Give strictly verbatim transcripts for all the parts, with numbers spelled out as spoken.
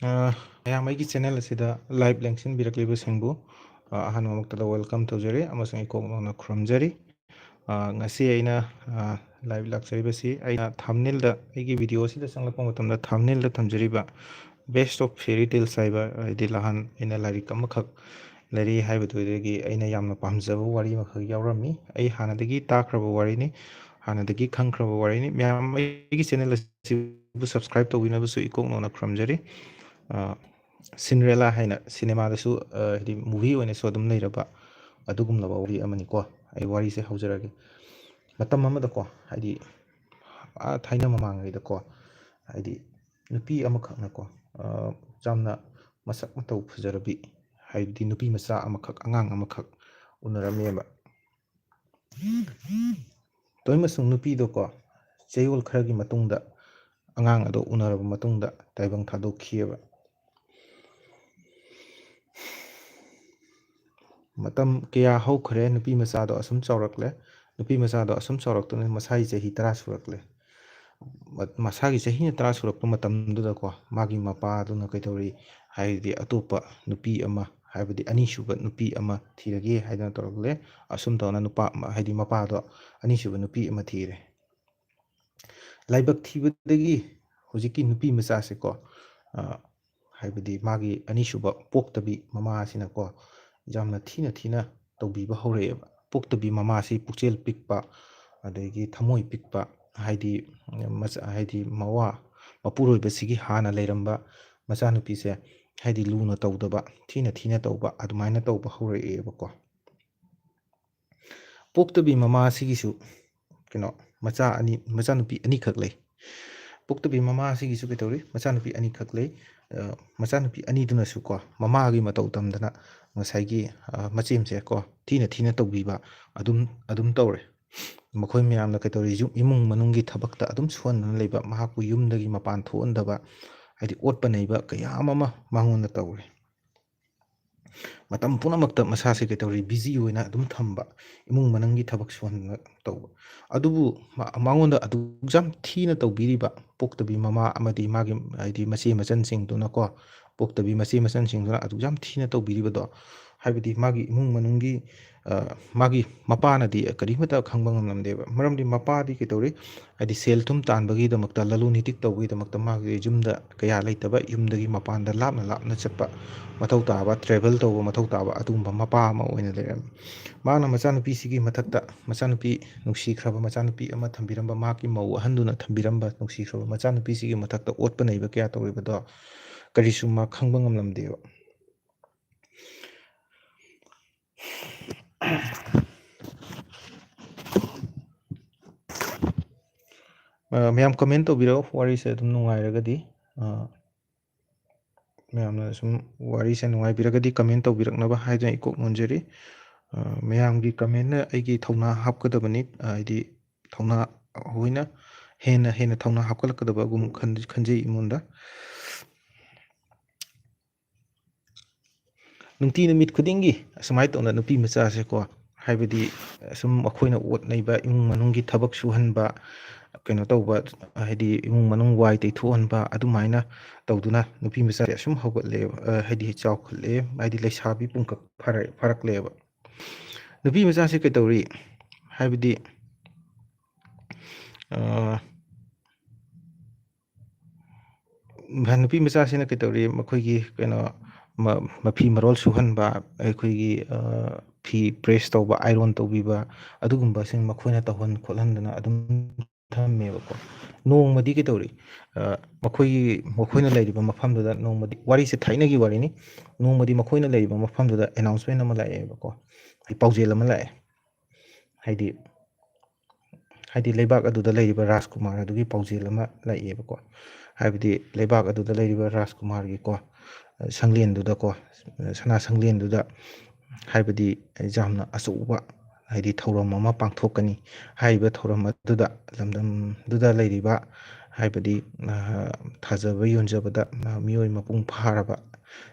ꯑ, ꯃꯌꯥꯝ ꯑꯩꯒꯤ ꯆꯦꯅꯦꯜ ꯑꯁꯤꯗ ꯂꯥꯏꯚ ꯂꯦꯡꯁꯤꯟꯕꯤꯔꯛꯂꯤꯕꯁꯤꯡꯕꯨ, ꯑ, ꯑꯍꯥꯟꯕꯃꯛꯇꯗ ꯋꯦꯜꯀꯝ ꯇꯧꯖꯔꯤ ꯑꯃꯁꯨꯡ ꯏꯀꯣꯛ ꯅꯧꯅ ꯈꯨꯔꯨꯝꯖꯔꯤ꯫ ꯑ, ꯉꯁꯤ ꯑꯩꯅ, ꯑ, ꯂꯥꯏꯚ ꯂꯥꯛꯆꯔꯤꯕꯁꯤ ꯑꯩꯅ ꯊꯝꯅꯤꯜꯗ, ꯑꯩꯒꯤ ꯚꯤꯗꯤꯑꯣ ꯑꯁꯤꯗ ꯆꯪꯂꯛꯄ ꯃꯇꯝꯗ ꯊꯝꯅꯤꯜꯗ ꯊꯝꯖꯔꯤꯕ Best of Fairy Tales ꯍꯥꯏꯕ, ꯍꯥꯏꯗꯤ ꯅꯍꯥꯟ ꯑꯩꯅ ꯂꯥꯏꯔꯤꯛ ꯑꯃꯈꯛ ꯂꯩꯔꯤ ꯍꯥꯏꯕꯗꯨꯗꯒꯤ ꯑꯩꯅ ꯌꯥꯝꯅ ꯄꯥꯝꯖꯕ ꯋꯥꯔꯤ ꯑꯃꯈꯛ ꯌꯥꯎꯔꯝꯃꯤ꯫ ꯑꯩ ꯍꯥꯟꯅꯗꯒꯤ ꯇꯥꯈ꯭ꯔꯕ ꯋꯥꯔꯤꯅꯤ, ꯍꯥꯟꯅꯗꯒꯤ ꯈꯪꯈ꯭ꯔꯕ ꯋꯥꯔꯤꯅꯤ꯫ ꯃꯌꯥꯝ ꯑꯩꯒꯤ ꯆꯦꯅꯦꯜ ꯑꯁꯤꯕꯨ ꯁꯕꯁꯀ꯭ꯔꯥꯏꯕ ꯇꯧꯕꯤꯅꯕꯁꯨ ꯏꯀꯣꯛ ꯅꯧꯅ ꯈꯨꯔꯨꯝꯖꯔꯤ꯫ ꯑ, ꯁꯤꯟꯗ꯭ꯔꯦꯂꯥ ꯍꯥꯏꯅ ꯁꯤꯅꯦꯃꯥꯗꯁꯨ, ꯑ, ꯍꯥꯏꯗꯤ ꯃꯨꯚꯤ ꯑꯣꯏꯅꯁꯨ ꯑꯗꯨꯝ ꯂꯩꯔꯕ ꯑꯗꯨꯒꯨꯝꯂꯕ ꯋꯥꯔꯤ ꯑꯃꯅꯤꯀꯣ꯫ ꯑꯩ ꯋꯥꯔꯤꯁꯦ ꯍꯧꯖꯔꯒꯦ꯫ ꯃꯇꯝ ꯑꯃꯗꯀꯣ, ꯍꯥꯏꯗꯤ, ꯑꯥ, ꯊꯥꯏꯅ ꯃꯃꯥꯡꯉꯩꯗꯀꯣ, ꯍꯥꯏꯗꯤ ꯅꯨꯄꯤ ꯑꯃꯈꯛꯅꯀꯣ, ꯑ, ꯌꯥꯝꯅ ꯃꯁꯛ ꯃꯇꯧ ꯐꯖꯔꯕꯤ, ꯍꯥꯏꯕꯗꯤ ꯅꯨꯄꯤ ꯃꯆꯥ ꯑꯃꯈꯛ, ꯑꯉꯥꯡ ꯑꯃꯈꯛ ꯎꯅꯔꯝꯃꯦꯕ꯫ ꯇꯣꯏꯃꯁꯨꯡ ꯅꯨꯄꯤꯗꯣꯀꯣ, ꯆꯌꯣꯜ ꯈꯔꯒꯤ ꯃꯇꯨꯡꯗ ꯑꯉꯥꯡ ꯑꯗꯣ ꯎꯅꯔꯕ ꯃꯇꯨꯡꯗ ꯇꯥꯏꯕꯪ ꯊꯥꯗꯣꯛꯈꯤꯑꯕ꯫ ꯃꯇꯝ ꯀꯌꯥ ꯍꯧꯈ꯭ꯔꯦ, ꯅꯨꯄꯤ ꯃꯆꯥꯗꯣ ꯑꯁꯨꯝ ꯆꯥꯎꯔꯛꯂꯦ꯫ ꯅꯨꯄꯤ ꯃꯆꯥꯗꯣ ꯑꯁꯨꯝ ꯆꯥꯎꯔꯛꯇꯨꯅ ꯃꯁꯥꯒꯤ ꯆꯍꯤ ꯇꯔꯥ ꯁꯨꯔꯛꯂꯦ꯫ ꯃ-, ꯃꯁꯥꯒꯤ ꯆꯍꯤꯅ ꯇꯔꯥ ꯁꯨꯔꯛꯄ ꯃꯇꯝꯗꯨꯗꯀꯣ, ꯃꯥꯒꯤ ꯃꯄꯥꯗꯨꯅ ꯀꯩꯗꯧꯔꯤ, ꯍꯥꯏꯗꯤ ꯑꯇꯣꯞꯄ ꯅꯨꯄꯤ ꯑꯃ, ꯍꯥꯏꯕꯗꯤ ꯑꯅꯤꯁꯨꯕ ꯅꯨꯄꯤ ꯑꯃ ꯊꯤꯔꯒꯦ ꯍꯥꯏꯗꯅ ꯇꯧꯔꯛꯂꯦ꯫ ꯑꯁꯨꯝ ꯇꯧꯅ ꯅꯨꯄꯥ ꯑꯃ, ꯍꯥꯏꯗꯤ ꯃꯄꯥꯗꯣ ꯑꯅꯤꯁꯨꯕ ꯅꯨꯄꯤ ꯑꯃ ꯊꯤꯔꯦ꯫ ꯂꯥꯏꯕꯛ ꯊꯤꯕꯗꯒꯤ ꯍꯧꯖꯤꯛꯀꯤ ꯅꯨꯄꯤ ꯃꯆꯥꯁꯦꯀꯣ, ꯑ, ꯍꯥꯏꯕꯗꯤ ꯃꯥꯒꯤ ꯑꯅꯤꯁꯨꯕ ꯄꯣꯛꯇꯕꯤ ꯃꯃꯥꯁꯤꯅꯀꯣ, ꯌꯥꯝꯅ ꯊꯤꯅ ꯊꯤꯅ ꯇꯧꯕꯤꯕ ꯍꯧꯔꯛꯑꯦꯕ꯫ ꯄꯣꯛꯇꯕꯤ ꯃꯃꯥꯁꯤ ꯄꯨꯛꯆꯦꯜ ꯄꯤꯛꯄ, ꯑꯗꯒꯤ ꯊꯃꯣꯏ ꯄꯤꯛꯄ, ꯍꯥꯏꯗꯤ, ꯃꯆꯥ, ꯍꯥꯏꯗꯤ ꯃꯋꯥ, ꯃꯄꯨꯔꯣꯏꯕꯁꯤꯒꯤ ꯍꯥꯟꯅ ꯂꯩꯔꯝꯕ ꯃꯆꯥꯅꯨꯄꯤꯁꯦ, ꯍꯥꯏꯗꯤ ꯂꯨꯅ ꯇꯧꯗꯕ, ꯊꯤꯅ ꯊꯤꯅ ꯇꯧꯕ, ꯑꯗꯨꯃꯥꯏꯅ ꯇꯧꯕ ꯍꯧꯔꯛꯑꯦꯕꯀꯣ꯫ ꯄꯣꯛꯇꯕꯤ ꯃꯃꯥꯁꯤꯒꯤꯁꯨ ꯀꯩꯅꯣ, ꯃꯆꯥ ꯑꯅꯤ, ꯃꯆꯥꯅꯨꯄꯤ ꯑꯅꯤꯈꯛ ꯂꯩ꯫ ꯄꯣꯛꯇꯕꯤ ꯃꯃꯥꯁꯤꯒꯤꯁꯨ ꯀꯩꯗꯧꯔꯤ? ꯃꯆꯥꯅꯨꯄꯤ ꯑꯅꯤꯈꯛ ꯂꯩ꯫ ꯑ, ꯃꯆꯥꯅꯨꯄꯤ ꯑꯅꯤꯗꯨꯅꯁꯨ ꯀꯣ, ꯃꯃꯥꯒꯤ ꯃꯇꯧ ꯇꯝꯗꯅ ꯉꯁꯥꯏꯒꯤ, ꯑ, ꯃꯆꯦꯝꯁꯦ ꯀꯣ, ꯊꯤꯅ ꯊꯤꯅ ꯇꯧꯕꯤꯕ ꯑꯗꯨꯝ, ꯑꯗꯨꯝ ꯇꯧꯔꯦ꯫ ꯃꯈꯣꯏ ꯃꯌꯥꯝꯅ ꯀꯩꯗꯧꯔꯤ? ꯌꯨꯝ, ꯏꯃꯨꯡ ꯃꯅꯨꯡꯒꯤ ꯊꯕꯛꯇ ꯑꯗꯨꯝ ꯁꯨꯍꯟꯗꯨꯅ ꯂꯩꯕ, ꯃꯍꯥꯛꯄꯨ ꯌꯨꯝꯗꯒꯤ ꯃꯄꯥꯟ ꯊꯣꯛꯍꯟꯗꯕ, ꯍꯥꯏꯗꯤ ꯑꯣꯠꯄ ꯅꯩꯕ ꯀꯌꯥ ꯑꯃ ꯃꯉꯣꯟꯗ ꯇꯧꯔꯦ꯫ ꯃꯇꯝ ꯄꯨꯝꯅꯃꯛꯇ ꯃꯁꯥꯁꯦ ꯀꯩꯗꯧꯔꯤ, ꯕꯤꯖꯤ ꯑꯣꯏꯅ ꯑꯗꯨꯝ ꯊꯝꯕ, ꯏꯃꯨꯡ ꯃꯅꯨꯡꯒꯤ ꯊꯕꯛ ꯁꯨꯍꯟꯕ ꯇꯧꯕ꯫ ꯑꯗꯨꯕꯨ ꯃ- ꯃꯉꯣꯟꯗ ꯑꯗꯨꯛ ꯌꯥꯝ ꯊꯤꯅ ꯇꯧꯕꯤꯔꯤꯕ ꯄꯣꯛꯇꯕꯤ ꯃꯃꯥ ꯑꯃꯗꯤ ꯃꯥꯒꯤ, ꯍꯥꯏꯗꯤ, ꯃꯆꯦ ꯃꯆꯟꯁꯤꯡꯗꯨꯅꯀꯣ, ꯄꯣꯛꯇꯕꯤ ꯃꯆꯦ ꯃꯆꯟꯁꯤꯡꯗꯨꯅ ꯑꯗꯨꯛ ꯌꯥꯝ ꯊꯤꯅ ꯇꯧꯕꯤꯔꯤꯕꯗꯣ, ꯍꯥꯏꯕꯗꯤ ꯃꯥꯒꯤ ꯏꯃꯨꯡ ꯃꯅꯨꯡꯒꯤ, ꯑ, ꯃꯥꯒꯤ ꯃꯄꯥꯅꯗꯤ ꯀꯔꯤꯃꯇ ꯈꯪꯕ ꯉꯝꯂꯝꯗꯦꯕ꯫ ꯃꯔꯝꯗꯤ ꯃꯄꯥꯗꯤ ꯀꯩꯗꯧꯔꯤ, ꯍꯥꯏꯗꯤ ꯁꯦꯜ ꯊꯨꯝ ꯇꯥꯟꯕꯒꯤꯗꯃꯛꯇ, ꯂꯂꯣꯟ ꯏꯇꯤꯛ ꯇꯧꯕꯒꯤꯗꯃꯛꯇ ꯃꯥꯒꯤ ꯌꯨꯝꯗ ꯀꯌꯥ ꯂꯩꯇꯕ, ꯌꯨꯝꯗꯒꯤ ꯃꯄꯥꯟꯗ ꯂꯥꯞꯅ ꯂꯥꯞꯅ ꯆꯠꯄ ꯃꯊꯧ ꯇꯥꯕ, ꯇ꯭ꯔꯦꯚꯦꯜ ꯇꯧꯕ ꯃꯊꯧ ꯇꯥꯕ ꯑꯗꯨꯒꯨꯝꯕ ꯃꯄꯥ ꯑꯃ ꯑꯣꯏꯅ ꯂꯩꯔꯝꯃꯤ꯫ ꯃꯥꯅ ꯃꯆꯥꯅꯨꯄꯤꯁꯤꯒꯤ ꯃꯊꯛꯇ, ꯃꯆꯥꯅꯨꯄꯤ, ꯅꯨꯡꯁꯤꯈ꯭ꯔꯕ ꯃꯆꯥꯅꯨꯄꯤ ꯑꯃ ꯊꯝꯕꯤꯔꯝꯕ, ꯃꯍꯥꯛꯀꯤ ꯃꯧ ꯑꯍꯟꯗꯨꯅ ꯊꯝꯕꯤꯔꯝꯕ ꯅꯨꯡꯁꯤꯈ꯭ꯔꯕ ꯃꯆꯥꯅꯨꯄꯤꯁꯤꯒꯤ ꯃꯊꯛꯇ ꯑꯣꯠꯄ ꯅꯩꯕ ꯀꯌꯥ ꯇꯧꯔꯤꯕꯗꯣ ꯀꯔꯤꯁꯨ ꯃꯥ ꯈꯪꯕ ꯉꯝꯂꯝꯗꯦꯕ꯫ ꯑ, ꯃꯌꯥꯝ ꯀꯃꯦꯟ ꯇꯧꯕꯤꯔꯛꯑꯣ, ꯋꯥꯔꯤꯁꯦ ꯑꯗꯨꯝ ꯅꯨꯡꯉꯥꯏꯔꯒꯗꯤ꯫ ꯑ, ꯃꯌꯥꯝꯅ ꯁꯨꯝ ꯋꯥꯔꯤꯁꯦ ꯅꯨꯡꯉꯥꯏꯕꯤꯔꯒꯗꯤ ꯀꯃꯦꯟ ꯇꯧꯕꯤꯔꯛꯅꯕ ꯍꯥꯏꯗꯨꯅ ꯏꯀꯣꯛ ꯅꯣꯟꯖꯔꯤ꯫ ꯑ, ꯃꯌꯥꯝꯒꯤ ꯀꯃꯦꯟꯅ ꯑꯩꯒꯤ ꯊꯧꯅꯥ ꯍꯥꯞꯀꯗꯕꯅꯤ, ꯑ, ꯍꯥꯏꯗꯤ ꯊꯧꯅꯥ ꯑꯣꯏꯅ ꯍꯦꯟꯅ ꯍꯦꯟꯅ ꯊꯧꯅꯥ ꯍꯥꯞꯀꯠꯂꯛꯀꯗꯕꯒꯨꯝ ꯈꯟ-, ꯈꯟꯖꯩ ꯑꯩꯉꯣꯟꯗ꯫ ꯅꯨꯡꯇꯤ ꯅꯨꯃꯤꯠ ꯈꯨꯗꯤꯡꯒꯤ ꯑꯁꯨꯃꯥꯏꯅ ꯇꯧꯅ ꯅꯨꯄꯤ ꯃꯆꯥꯁꯦꯀꯣ, ꯍꯥꯏꯕꯗꯤ ꯁꯨꯝ ꯃꯈꯣꯏꯅ ꯑꯣꯠ ꯅꯩꯕ, ꯏꯃꯨꯡ ꯃꯅꯨꯡꯒꯤ ꯊꯕꯛ ꯁꯨꯍꯟꯕ, ꯀꯩꯅꯣ ꯇꯧꯕ, ꯍꯥꯏꯗꯤ ꯏꯃꯨꯡ ꯃꯅꯨꯡ ꯋꯥꯏ ꯇꯩꯊꯣꯛꯍꯟꯕ, ꯑꯗꯨꯃꯥꯏꯅ ꯇꯧꯗꯨꯅ ꯅꯨꯄꯤ ꯃꯆꯥꯁꯦ ꯑꯁꯨꯝ ꯍꯧꯒꯠꯂꯛꯑꯦꯕ, ꯑ, ꯍꯥꯏꯗꯤ ꯆꯥꯎꯈꯠꯂꯛꯑꯦ, ꯍꯥꯏꯗꯤ ꯂꯩꯁꯥꯕꯤ ꯄꯨꯡꯀꯛ ꯐꯥꯔꯛ-, ꯐꯥꯔꯛꯂꯦꯕ꯫ ꯅꯨꯄꯤ ꯃꯆꯥꯁꯦ ꯀꯩꯗꯧꯔꯤ? ꯍꯥꯏꯕꯗꯤ, ꯑ, ꯅꯨꯄꯤ ꯃꯆꯥꯁꯤꯅ ꯀꯩꯗꯧꯔꯤ? ꯃꯈꯣꯏꯒꯤ ꯀꯩꯅꯣ, ꯃ-, ꯃꯐꯤ ꯃꯔꯣꯜ ꯁꯨꯍꯟꯕ, ꯑꯩꯈꯣꯏꯒꯤ, ꯑ, ꯐꯤ ꯄ꯭ꯔꯦꯁ ꯇꯧꯕ, ꯑꯥꯏꯔꯣꯟ ꯇꯧꯕꯤꯕ, ꯑꯗꯨꯒꯨꯝꯕꯁꯤꯡ ꯃꯈꯣꯏꯅ ꯇꯧꯍꯟ ꯈꯣꯠꯍꯟꯗꯅ ꯑꯗꯨꯝ ꯊꯝꯃꯦꯕꯀꯣ꯫ ꯅꯣꯡꯃꯗꯤ ꯀꯩꯗꯧꯔꯤ? ꯑ, ꯃꯈꯣꯏꯒꯤ, ꯃꯈꯣꯏꯅ ꯂꯩꯔꯤꯕ ꯃꯐꯝꯗꯨꯗ ꯅꯣꯡꯃꯗꯤ, ꯋꯥꯔꯤꯁꯦ ꯊꯥꯏꯅꯒꯤ ꯋꯥꯔꯤꯅꯤ, ꯅꯣꯡꯃꯗꯤ ꯃꯈꯣꯏꯅ ꯂꯩꯔꯤꯕ ꯃꯐꯝꯗꯨꯗ ꯑꯦꯅꯥꯎꯟꯁꯃꯦꯟ ꯑꯃ ꯂꯥꯛꯑꯦꯕꯀꯣ, ꯄꯥꯎꯖꯦꯜ ꯑꯃ ꯂꯥꯛꯑꯦ꯫ ꯍꯥꯏꯗꯤ, ꯍꯥꯏꯗꯤ ꯂꯩꯕꯥꯛ ꯑꯗꯨꯗ ꯂꯩꯔꯤꯕ ꯔꯥꯖꯀꯨꯃꯥꯔ ꯑꯗꯨꯒꯤ ꯄꯥꯎꯖꯦꯜ ꯑꯃ ꯂꯥꯛꯑꯦꯕꯀꯣ꯫ ꯍꯥꯏꯕꯗꯤ ꯂꯩꯕꯥꯛ ꯑꯗꯨꯗ ꯂꯩꯔꯤꯕ ꯔꯥꯖꯀꯨꯃꯥꯔꯒꯤꯀꯣ, ꯁꯪꯂꯦꯟꯗꯨꯗꯀꯣ, ꯁꯅꯥ ꯁꯪꯂꯦꯟꯗꯨꯗ, ꯍꯥꯏꯕꯗꯤ ꯌꯥꯝꯅ ꯑꯆꯧꯕ, ꯍꯥꯏꯗꯤ ꯊꯧꯔꯝ ꯑꯃ ꯄꯥꯡꯊꯣꯛꯀꯅꯤ꯫ ꯍꯥꯏꯔꯤꯕ ꯊꯧꯔꯝ ꯑꯗꯨꯗ ꯂꯝꯗꯝꯗꯨꯗ ꯂꯩꯔꯤꯕ, ꯍꯥꯏꯕꯗꯤ ꯊꯥꯖꯕ ꯌꯣꯟꯖꯕꯗ ꯃꯤꯑꯣꯏ ꯃꯄꯨꯡ ꯐꯥꯔꯕ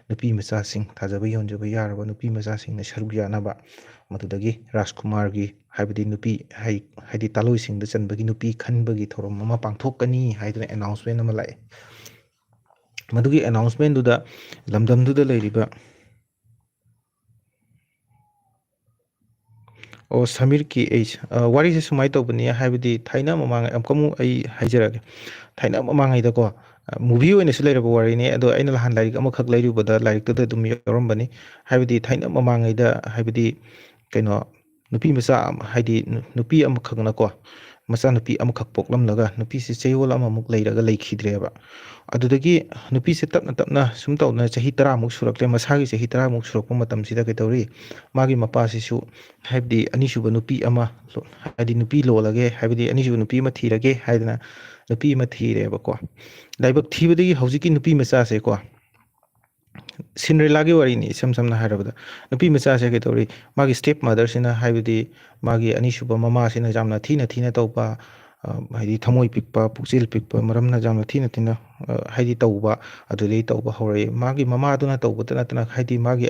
ꯅꯨꯄꯤ ꯃꯆꯥꯁꯤꯡ, ꯊꯥꯖꯕ ꯌꯣꯟꯖꯕ ꯌꯥꯔꯕ ꯅꯨꯄꯤ ꯃꯆꯥꯁꯤꯡꯅ ꯁꯔꯨꯛ ꯌꯥꯅꯕ, ꯃꯗꯨꯗꯒꯤ ꯔꯥꯖꯀꯨꯃꯥꯔꯒꯤ, ꯍꯥꯏꯕꯗꯤ ꯅꯨꯄꯤ, ꯍꯥꯏꯗꯤ ꯇꯥꯂꯣꯏꯁꯤꯡꯗ ꯆꯟꯕꯒꯤ ꯅꯨꯄꯤ ꯈꯟꯕꯒꯤ ꯊꯧꯔꯝ ꯑꯃ ꯄꯥꯡꯊꯣꯛꯀꯅꯤ ꯍꯥꯏꯗꯨꯅ ꯑꯦꯅꯥꯎꯟꯁꯃꯦꯟ ꯑꯃ ꯂꯥꯛꯑꯦ꯫ ꯃꯗꯨꯒꯤ ꯑꯦꯅꯥꯎꯟꯁꯃꯦꯟꯗꯨꯗ ꯂꯝꯗꯝꯗꯨꯗ ꯂꯩꯔꯤꯕ ꯑꯣ, ꯁꯃꯤꯔ ꯀꯦ ꯑꯩꯆ꯫ ꯋꯥꯔꯤꯁꯦ ꯁꯨꯃꯥꯏꯅ ꯇꯧꯕꯅꯤ, ꯍꯥꯏꯕꯗꯤ ꯊꯥꯏꯅ ꯃꯃꯥꯡ, ꯑꯃꯨꯛꯀ ꯑꯃꯨꯛ ꯑꯩ ꯍꯥꯏꯖꯔꯛꯑꯒꯦ꯫ ꯊꯥꯏꯅ ꯃꯃꯥꯡꯉꯩꯗꯀꯣ, ꯃꯨꯚꯤ ꯑꯣꯏꯅꯁꯨ ꯂꯩꯔꯕ ꯋꯥꯔꯤꯅꯤ, ꯑꯗꯣ ꯑꯩꯅ ꯅꯍꯥꯟ ꯂꯥꯏꯔꯤꯛ ꯑꯃꯈꯛ ꯂꯩꯔꯨꯕꯗ ꯂꯥꯏꯔꯤꯛꯇꯨꯗ ꯑꯗꯨꯝ ꯌꯥꯎꯔꯝꯕꯅꯤ꯫ ꯍꯥꯏꯕꯗꯤ ꯊꯥꯏꯅ ꯃꯃꯥꯡꯉꯩꯗ, ꯍꯥꯏꯕꯗꯤ ꯀꯩꯅꯣ, ꯅꯨꯄꯤ ꯃꯆꯥ ꯑꯃ, ꯍꯥꯏꯗꯤ ꯅꯨꯄꯤ ꯑꯃꯈꯛꯅꯀꯣ, ꯃꯆꯥꯅꯨꯄꯤ ꯑꯃꯈꯛ ꯄꯣꯛꯂꯝꯂꯒ ꯅꯨꯄꯤꯁꯤ ꯆꯌꯣꯜ ꯑꯃꯃꯨꯛ ꯂꯩꯔꯒ ꯂꯩꯈꯤꯗ꯭ꯔꯦꯕ꯫ ꯑꯗꯨꯗꯒꯤ ꯅꯨꯄꯤꯁꯦ ꯇꯞꯅ ꯇꯞꯅ ꯁꯨꯝ ꯇꯧꯗꯅ ꯆꯍꯤ ꯇꯔꯥꯃꯨꯛ ꯁꯨꯔꯛꯇ꯭ꯔꯦ, ꯃꯁꯥꯒꯤ ꯆꯍꯤ ꯇꯔꯥꯃꯨꯛ ꯁꯨꯔꯛꯄ ꯃꯇꯝꯁꯤꯗ ꯀꯩꯗꯧꯔꯤ, ꯃꯥꯒꯤ ꯃꯄꯥꯁꯤꯁꯨ, ꯍꯥꯏꯕꯗꯤ ꯑꯅꯤꯁꯨꯕ ꯅꯨꯄꯤ ꯑꯃ, ꯍꯥꯏꯗꯤ ꯅꯨꯄꯤ ꯂꯣꯜꯂꯒꯦ, ꯍꯥꯏꯕꯗꯤ ꯑꯅꯤꯁꯨꯕ ꯅꯨꯄꯤ ꯑꯃ ꯊꯤꯔꯒꯦ ꯍꯥꯏꯗꯅ ꯅꯨꯄꯤ ꯑꯃ ꯊꯤꯔꯦꯕꯀꯣ꯫ ꯂꯥꯏꯕꯛ ꯊꯤꯕꯗꯒꯤ ꯍꯧꯖꯤꯛꯀꯤ ꯅꯨꯄꯤ ꯃꯆꯥꯁꯦꯀꯣ, ꯁꯤꯟꯗ꯭ꯔꯦꯂꯥꯒꯤ ꯋꯥꯔꯤꯅꯤ, ꯏꯁꯝ ꯁꯝꯅ ꯍꯥꯏꯔꯕꯗ꯫ ꯅꯨꯄꯤ ꯃꯆꯥꯁꯦ ꯀꯩꯗꯧꯔꯤ, ꯃꯥꯒꯤ ꯁ꯭ꯇꯦꯞ ꯃꯥꯗꯔꯁꯤꯅ, ꯍꯥꯏꯕꯗꯤ ꯃꯥꯒꯤ ꯑꯅꯤꯁꯨꯕ ꯃꯃꯥꯁꯤꯅ ꯌꯥꯝꯅ ꯊꯤꯅ ꯊꯤꯅ ꯇꯧꯕ, ꯍꯥꯏꯗꯤ ꯊꯃꯣꯏ ꯄꯤꯛꯄ, ꯄꯨꯛꯆꯦꯜ ꯄꯤꯛꯄ ꯃꯔꯝꯅ ꯌꯥꯝꯅ ꯊꯤꯅ ꯊꯤꯅ, ꯍꯥꯏꯗꯤ ꯇꯧꯕ, ꯑꯗꯨꯗꯒꯤ ꯇꯧꯕ ꯍꯧꯔꯛꯏ꯫ ꯃꯥꯒꯤ ꯃꯃꯥꯗꯨꯅ ꯇꯧꯕꯇ ꯅꯠꯇꯅ, ꯍꯥꯏꯗꯤ ꯃꯥꯒꯤ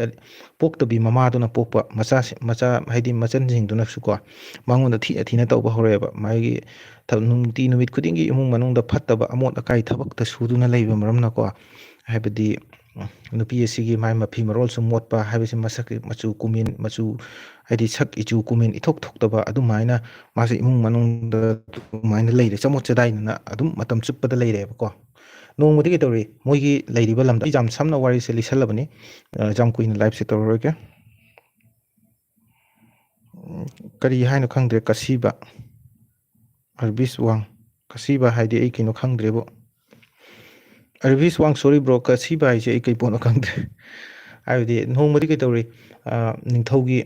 ꯄꯣꯛꯇꯕꯤ ꯃꯃꯥꯗꯨꯅ ꯄꯣꯛꯄ ꯃꯆꯥꯁꯤ-, ꯃꯆꯥ, ꯍꯥꯏꯗꯤ ꯃꯆꯟꯁꯤꯡꯗꯨꯅꯁꯨꯀꯣ, ꯃꯉꯣꯟꯗ ꯊꯤꯅ ꯊꯤꯅ ꯇꯧꯕ ꯍꯧꯔꯛꯑꯦꯕ꯫ ꯃꯥꯒꯤ ꯊ-, ꯅꯨꯡꯇꯤ ꯅꯨꯃꯤꯠ ꯈꯨꯗꯤꯡꯒꯤ ꯏꯃꯨꯡ ꯃꯅꯨꯡꯗ ꯐꯠꯇꯕ ꯑꯃꯣꯠ ꯑꯀꯥꯏ ꯊꯕꯛꯇ ꯁꯨꯗꯨꯅ ꯂꯩꯕ ꯃꯔꯝꯅꯀꯣ, ꯍꯥꯏꯕꯗꯤ ꯅꯨꯄꯤ ꯑꯁꯤꯒꯤ ꯃꯥꯏ ꯃꯐꯤ ꯃꯔꯣꯜꯁꯨ ꯃꯣꯠꯄ, ꯍꯥꯏꯕꯁꯤ ꯃꯁꯛ ꯃꯆꯨ ꯀꯨꯃꯦꯟ ꯃꯆꯨ, ꯍꯥꯏꯗꯤ ꯁꯛ ꯏꯆꯨ ꯀꯨꯃꯦꯟ ꯏꯊꯣꯛ ꯊꯣꯛꯇꯕ, ꯑꯗꯨꯃꯥꯏꯅ ꯃꯥꯁꯦ ꯏꯃꯨꯡ ꯃꯅꯨꯡꯗ ꯑꯗꯨꯃꯥꯏꯅ ꯂꯩꯔꯦ, ꯆꯃꯣꯠ ꯆꯗꯥꯏꯗꯅ ꯑꯗꯨꯝ ꯃꯇꯝ ꯆꯨꯞꯄꯗ ꯂꯩꯔꯦꯕꯀꯣ꯫ ꯅꯣꯡꯃꯗꯤ ꯀꯩꯗꯧꯔꯤ, ꯃꯣꯏꯒꯤ ꯂꯩꯔꯤꯕ ꯂꯝꯗꯝ, ꯑꯩ ꯌꯥꯝ ꯁꯝꯅ ꯋꯥꯔꯤꯁꯦ ꯂꯤꯁꯜꯂꯕꯅꯤ, ꯑ, ꯌꯥꯝ ꯀꯨꯏꯅ ꯂꯥꯏꯐꯁꯦ ꯇꯧꯔꯔꯣꯏꯒꯦ꯫ ꯎꯝ, ꯀꯔꯤ ꯍꯥꯏꯅꯣ ꯈꯪꯗ꯭ꯔꯦ, ꯀꯁꯤꯕ, ꯑꯔꯕꯤꯁ ꯋꯥꯡ, ꯀꯁꯤꯕ ꯍꯥꯏꯗꯤ ꯑꯩ ꯀꯩꯅꯣ ꯈꯪꯗ꯭ꯔꯦꯕꯣ꯫ ꯑꯔꯕꯤꯁ ꯋꯥꯡ, ꯁꯣꯔꯤ ꯕ꯭ꯔꯣ, ꯀꯁꯤꯕ ꯍꯥꯏꯁꯦ ꯑꯩ ꯀꯩ ꯄꯣꯠꯅꯣ ꯈꯪꯗ꯭ꯔꯦ꯫ ꯍꯥꯏꯕꯗꯤ ꯅꯣꯡꯃꯗꯤ ꯀꯩꯗꯧꯔꯤ, ꯑ, ꯅꯤꯡꯊꯧꯒꯤ,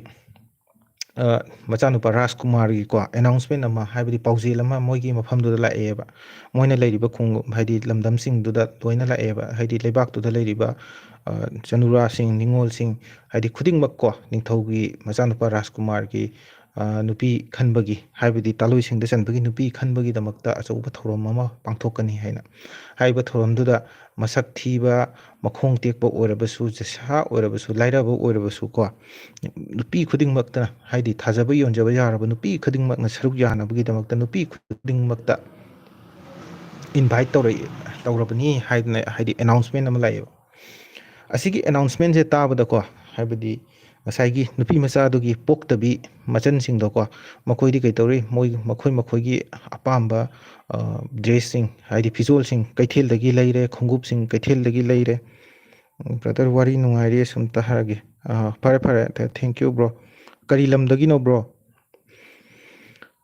ꯑ, ꯃꯆꯥꯅꯨꯄꯥ ꯔꯥꯖꯀꯨꯃꯥꯔꯒꯤꯀꯣ ꯑꯦꯅꯥꯎꯟꯁꯃꯦꯟ ꯑꯃ, ꯍꯥꯏꯕꯗꯤ ꯄꯥꯎꯖꯦꯜ ꯑꯃ ꯃꯣꯏꯒꯤ ꯃꯐꯝꯗꯨꯗ ꯂꯥꯛꯑꯦꯕ꯫ ꯃꯣꯏꯅ ꯂꯩꯔꯤꯕ ꯈꯨꯡꯒꯪ, ꯍꯥꯏꯗꯤ ꯂꯝꯗꯝꯁꯤꯡꯗꯨꯗ ꯂꯣꯏꯅ ꯂꯥꯛꯑꯦꯕ, ꯍꯥꯏꯗꯤ ꯂꯩꯕꯥꯛꯇꯨꯗ ꯂꯩꯔꯤꯕ, ꯑ, ꯆꯅꯨꯔꯥꯁꯤꯡ, ꯅꯤꯉꯣꯜꯁꯤꯡ, ꯍꯥꯏꯗꯤ ꯈꯨꯗꯤꯡꯃꯛ ꯀꯣ, ꯅꯤꯡꯊꯧꯒꯤ ꯃꯆꯥꯅꯨꯄꯥ ꯔꯥꯖꯀꯨꯃꯥꯔꯒꯤ, ꯑ, ꯅꯨꯄꯤ ꯈꯟꯕꯒꯤ, ꯍꯥꯏꯕꯗꯤ ꯇꯥꯂꯣꯏꯁꯤꯡꯗ ꯆꯟꯕꯒꯤ ꯅꯨꯄꯤ ꯈꯟꯕꯒꯤꯗꯃꯛꯇ ꯑꯆꯧꯕ ꯊꯧꯔꯝ ꯑꯃ ꯄꯥꯡꯊꯣꯛꯀꯅꯤ ꯍꯥꯏꯅ꯫ ꯍꯥꯏꯔꯤꯕ ꯊꯧꯔꯝꯗꯨꯗ ꯃꯁꯛ ꯊꯤꯕ, ꯃꯈꯣꯡ ꯇꯦꯛꯄ ꯑꯣꯏꯔꯕꯁꯨ, ꯖꯁꯥ ꯑꯣꯏꯔꯕꯁꯨ, ꯂꯥꯏꯔꯕ ꯑꯣꯏꯔꯕꯁꯨ ꯀꯣ, ꯅꯨꯄꯤ ꯈꯨꯗꯤꯡꯃꯛꯇ, ꯍꯥꯏꯗꯤ ꯊꯥꯖꯕ ꯌꯣꯟꯖꯕ ꯌꯥꯔꯕ ꯅꯨꯄꯤ ꯈꯨꯗꯤꯡꯃꯛꯅ ꯁꯔꯨꯛ ꯌꯥꯅꯕꯒꯤꯗꯃꯛꯇ ꯅꯨꯄꯤ ꯈꯨꯗꯤꯡꯃꯛꯇ invite ꯇꯧꯔꯛꯏ, ꯇꯧꯔꯕꯅꯤ ꯍꯥꯏꯗꯅ, ꯍꯥꯏꯗꯤ announcement ꯑꯃ ꯂꯥꯛꯑꯦꯕ꯫ ꯑꯁꯤꯒꯤ announcementꯁꯦ ꯇꯥꯕꯗꯀꯣ, ꯍꯥꯏꯕꯗꯤ ꯉꯁꯥꯏꯒꯤ ꯅꯨꯄꯤ ꯃꯆꯥꯗꯨꯒꯤ ꯄꯣꯛꯇꯕꯤ ꯃꯆꯟꯁꯤꯡꯗꯣꯀꯣ, ꯃꯈꯣꯏꯗꯤ ꯀꯩꯇꯧꯔꯤ? ꯃꯣꯏ, ꯃꯈꯣꯏ ꯃꯈꯣꯏꯒꯤ ꯑꯄꯥꯝꯕ, ꯑ, dressꯁꯤꯡ, ꯍꯥꯏꯗꯤ ꯐꯤꯖꯣꯜꯁꯤꯡ ꯀꯩꯊꯦꯜꯗꯒꯤ ꯂꯩꯔꯦ, ꯈꯣꯡꯎꯞꯁꯤꯡ ꯀꯩꯊꯦꯜꯗꯒꯤ ꯂꯩꯔꯦ꯫ Brother, ꯋꯥꯔꯤ ꯅꯨꯡꯉꯥꯏꯔꯤ, ꯁꯨꯝ ꯇꯥꯔꯒꯦ꯫ ꯑ, ꯐꯔꯦ, ꯐꯔꯦ, th-, thank you, bro꯫ ꯀꯔꯤ ꯂꯝꯗꯒꯤꯅꯣ, bro?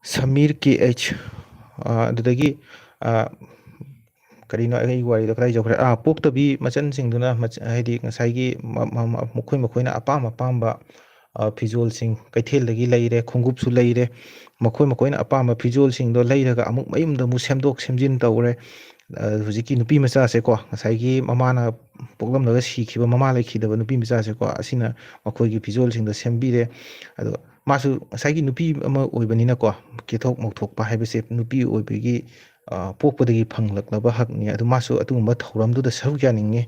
ꯁꯃꯤꯔ ꯀꯦ ꯑꯩꯆ, ꯑ, ꯑꯗꯨꯗꯒꯤ, ꯑ, ꯀꯔꯤꯅꯣ, ꯑꯩ ꯋꯥꯔꯤꯗꯣ ꯀꯗꯥꯏ ꯌꯧꯈ꯭ꯔꯦ? ꯑꯥ, ꯄꯣꯛꯇꯕꯤ ꯃꯆꯟꯁꯤꯡꯗꯨꯅ ꯃꯆ-, ꯍꯥꯏꯗꯤ ꯉꯁꯥꯏꯒꯤ ꯃ-, ꯃ-, ꯃ-, ꯃꯈꯣꯏ ꯃꯈꯣꯏꯅ ꯑꯄꯥꯝ ꯑꯄꯥꯝꯕ, ꯑ, ꯐꯤꯖꯣꯜꯁꯤꯡ ꯀꯩꯊꯦꯜꯗꯒꯤ ꯂꯩꯔꯦ, ꯈꯣꯡꯎꯞꯁꯨ ꯂꯩꯔꯦ꯫ ꯃꯈꯣꯏ ꯃꯈꯣꯏꯅ ꯑꯄꯥꯝꯕ ꯐꯤꯖꯣꯜꯁꯤꯡꯗꯣ ꯂꯩꯔꯒ ꯑꯃꯨꯛ ꯃꯌꯨꯝꯗ ꯑꯃꯨꯛ ꯁꯦꯝꯗꯣꯛ ꯁꯦꯝꯖꯤꯟ ꯇꯧꯔꯦ꯫ ꯑ, ꯍꯧꯖꯤꯛꯀꯤ ꯅꯨꯄꯤ ꯃꯆꯥꯁꯦꯀꯣ, ꯉꯁꯥꯏꯒꯤ ꯃꯃꯥꯅ ꯄꯣꯛꯂꯝꯂꯒ ꯁꯤꯈꯤꯕ, ꯃꯃꯥ ꯂꯩꯈꯤꯗꯕ ꯅꯨꯄꯤ ꯃꯆꯥꯁꯦꯀꯣ, ꯑꯁꯤꯅ ꯃꯈꯣꯏꯒꯤ ꯐꯤꯖꯣꯜꯁꯤꯡꯗꯣ ꯁꯦꯝꯕꯤꯔꯦ꯫ ꯑꯗꯣ ꯃꯥꯁꯨ ꯉꯁꯥꯏꯒꯤ ꯅꯨꯄꯤ ꯑꯃ ꯑꯣꯏꯕꯅꯤꯅꯀꯣ, ꯀꯦꯊꯣꯛ ꯃꯧꯊꯣꯛꯄ ꯍꯥꯏꯕꯁꯦ ꯅꯨꯄꯤ ꯑꯣꯏꯕꯒꯤ, ꯑ, ꯄꯣꯛꯄꯗꯒꯤ ꯐꯪꯂꯛꯂꯕ ꯍꯛꯅꯤ꯫ ꯑꯗꯨ ꯃꯥꯁꯨ ꯑꯗꯨꯒꯨꯝꯕ ꯊꯧꯔꯝꯗꯨꯗ ꯁꯔꯨꯛ ꯌꯥꯅꯤꯡꯉꯤ꯫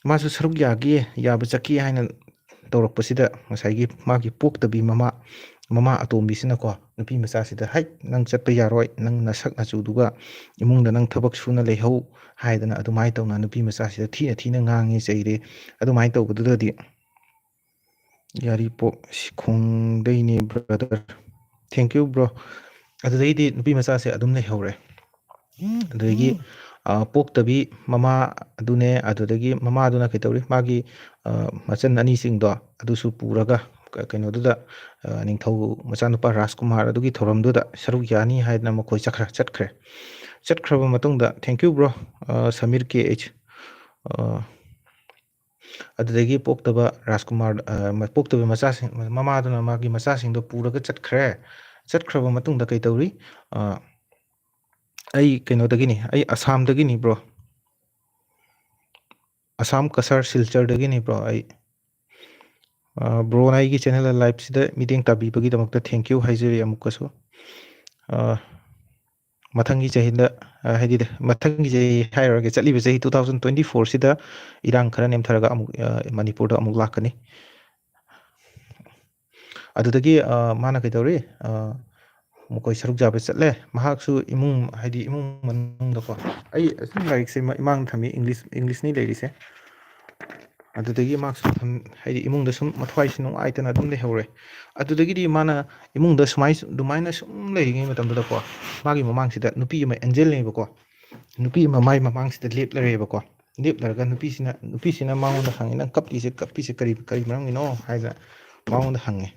ꯃꯥꯁꯨ ꯁꯔꯨꯛ ꯌꯥꯒꯦ, ꯌꯥꯕ ꯆꯠꯀꯦ ꯍꯥꯏꯅ ꯇꯧꯔꯛꯄꯁꯤꯗ ꯉꯁꯥꯏꯒꯤ ꯃꯥꯒꯤ ꯄꯣꯛꯇꯕꯤ ꯃꯃꯥ, ꯃꯃꯥ ꯑꯇꯣꯝꯕꯤꯁꯤꯅꯀꯣ, ꯅꯨꯄꯤ ꯃꯆꯥꯁꯤꯗ, "ꯍꯩꯠ, ꯅꯪ ꯆꯠꯄ ꯌꯥꯔꯣꯏ, ꯅꯪ ꯅꯁꯛ ꯅꯆꯨꯗꯨꯒ ꯏꯃꯨꯡꯗ ꯅꯪ ꯊꯕꯛ ꯁꯨꯅ ꯂꯩꯍꯧ" ꯍꯥꯏꯗꯅ ꯑꯗꯨꯃꯥꯏꯅ ꯇꯧꯅ ꯅꯨꯄꯤ ꯃꯆꯥꯁꯤꯗ ꯊꯤꯅ ꯊꯤꯅ ꯉꯥꯡꯉꯤ, ꯆꯩꯔꯦ, ꯑꯗꯨꯃꯥꯏꯅ ꯇꯧꯕꯗꯨꯗꯗꯤ꯫ ꯌꯥꯔꯤꯄꯣꯛ ꯁꯤꯈꯣꯡꯗꯩꯅꯦ, brother꯫ Thank you, bro꯫ ꯑꯗꯨꯗꯩꯗꯤ ꯅꯨꯄꯤ ꯃꯆꯥꯁꯦ ꯑꯗꯨꯝ ꯂꯩꯍꯧꯔꯦ꯫ ꯑꯗꯨꯗꯒꯤ, ꯑ, ꯄꯣꯛꯇꯕꯤ ꯃꯃꯥ ꯑꯗꯨꯅꯦ, ꯑꯗꯨꯗꯒꯤ ꯃꯃꯥꯗꯨꯅ ꯀꯩꯇꯧꯔꯤ? ꯃꯥꯒꯤ, ꯑ, ꯃꯆꯟ ꯑꯅꯤꯁꯤꯡꯗꯣ ꯑꯗꯨꯁꯨ ꯄꯨꯔꯒ ꯀ-, ꯀꯩꯅꯣꯗꯨꯗ, ꯑ, ꯅꯤꯡꯊꯧ ꯃꯆꯥꯅꯨꯄꯥ ꯔꯥꯖꯀꯨꯃꯥꯔ ꯑꯗꯨꯒꯤ ꯊꯧꯔꯝꯗꯨꯗ ꯁꯔꯨꯛ ꯌꯥꯅꯤ ꯍꯥꯏꯗꯅ ꯃꯈꯣꯏ ꯆꯠꯈ꯭ꯔ-, ꯆꯠꯈ꯭ꯔꯦ꯫ ꯆꯠꯈ꯭ꯔꯕ ꯃꯇꯨꯡꯗ, thank you, bro, ꯑ, ꯁꯃꯤꯔ ꯀꯦ ꯑꯩꯆ꯫ ꯑ, ꯑꯗꯨꯗꯒꯤ ꯄꯣꯛꯇꯕ ꯔꯥꯖꯀꯨꯃꯥꯔ, ꯑ, ꯃ-, ꯄꯣꯛꯇꯕ ꯃꯆꯥꯁꯤꯡ, ꯃꯃꯥꯗꯨꯅ ꯃꯥꯒꯤ ꯃꯆꯥꯁꯤꯡꯗꯣ ꯄꯨꯔꯒ ꯆꯠꯈ꯭ꯔꯦ꯫ ꯆꯠꯈ꯭ꯔꯕ ꯃꯇꯨꯡꯗ ꯀꯩꯇꯧꯔꯤ? ꯑ, ꯑꯩ ꯀꯩꯅꯣꯗꯒꯤꯅꯤ, ꯑꯩ ꯑꯁꯥꯝꯗꯒꯤꯅꯤ, bro꯫ ꯑꯁꯥꯝ ꯀꯁꯥꯔ ꯁꯤꯜꯆꯔꯗꯒꯤꯅꯤ, bro, ꯑꯩ꯫ ꯕ꯭ꯔꯣꯅ ꯑꯩꯒꯤ ꯆꯦꯅꯦꯜ ꯂꯥꯏꯞꯁꯤꯗ ꯃꯤꯠꯌꯦꯡ ꯇꯥꯕꯤꯕꯒꯤꯗꯃꯛꯇ ꯊꯦꯡꯀ꯭ꯌꯨ ꯍꯥꯏꯖꯔꯤ ꯑꯃꯨꯛꯀꯁꯨ꯫ ꯃꯊꯪꯒꯤ ꯆꯍꯤꯗ, ꯍꯥꯏꯗꯤ, ꯃꯊꯪꯒꯤ ꯆꯍꯤ ꯍꯥꯏꯔꯨꯔꯒꯦ, ꯆꯠꯂꯤꯕ ꯆꯍꯤ ꯇꯨ ꯊꯥꯎꯖꯟ ꯇ꯭ꯋꯦꯟꯇꯤ ꯐꯣꯔꯁꯤꯗ ꯏꯔꯥꯡ ꯈꯔ ꯅꯦꯝꯊꯔꯒ ꯑꯃꯨꯛ ꯃꯅꯤꯄꯨꯔꯗ ꯑꯃꯨꯛ ꯂꯥꯛꯀꯅꯤ꯫ ꯑꯗꯨꯗꯒꯤ ꯃꯥꯅ ꯀꯩꯗꯧꯔꯤ, ꯃꯈꯣꯏ ꯁꯔꯨꯛ ꯌꯥꯕ ꯆꯠꯂꯦ꯫ ꯃꯍꯥꯛꯁꯨ ꯏꯃꯨꯡ, ꯍꯥꯏꯗꯤ, ꯏꯃꯨꯡ ꯃꯅꯨꯡꯗꯀꯣ, ꯑꯩ ꯑꯁꯨꯝ ꯂꯥꯏꯔꯤꯛꯁꯦ ꯏꯃꯥꯡꯗ ꯊꯝꯃꯤ, ꯏꯪꯂꯤꯁ, ꯏꯪꯂꯤꯁꯅꯤ ꯂꯩꯔꯤꯁꯦ꯫ ꯑꯗꯨꯗꯒꯤ ꯃꯍꯥꯛꯁꯨ ꯊꯝ-, ꯍꯥꯏꯗꯤ, ꯏꯃꯨꯡꯗ ꯁꯨꯝ ꯃꯊ꯭ꯋꯥꯏꯁꯦ ꯅꯨꯡꯉꯥꯏꯇꯅ ꯑꯗꯨꯝ ꯂꯩꯍꯧꯔꯦ꯫ ꯑꯗꯨꯗꯒꯤꯗꯤ ꯃꯥꯅ ꯏꯃꯨꯡꯗ ꯁꯨꯃꯥꯏ-, ꯑꯗꯨꯃꯥꯏꯅ ꯁꯨꯝ ꯂꯩꯔꯤꯉꯩ ꯃꯇꯝꯗꯨꯗꯀꯣ, ꯃꯥꯒꯤ ꯃꯃꯥꯡꯁꯤꯗ ꯅꯨꯄꯤ ꯑꯃ, ꯑꯦꯟꯖꯦꯜꯅꯦꯕꯀꯣ, ꯅꯨꯄꯤ ꯑꯃ ꯃꯥꯏ ꯃꯃꯥꯡꯁꯤꯗ ꯂꯦꯞꯂꯔꯦꯕꯀꯣ꯫ ꯂꯦꯞꯂꯔꯒ ꯅꯨꯄꯤꯁꯤꯅ, ꯅꯨꯄꯤꯁꯤꯅ ꯃꯉꯣꯟꯗ ꯍꯪꯉꯤ, "ꯅꯪ ꯀꯞꯄꯤꯁꯦ, ꯀꯞꯄꯤꯁꯦ ꯀꯔꯤ, ꯀꯔꯤ ꯃꯔꯝꯒꯤꯅꯣ?" ꯍꯥꯏꯗꯅ ꯃꯉꯣꯟꯗ ꯍꯪꯉꯦ꯫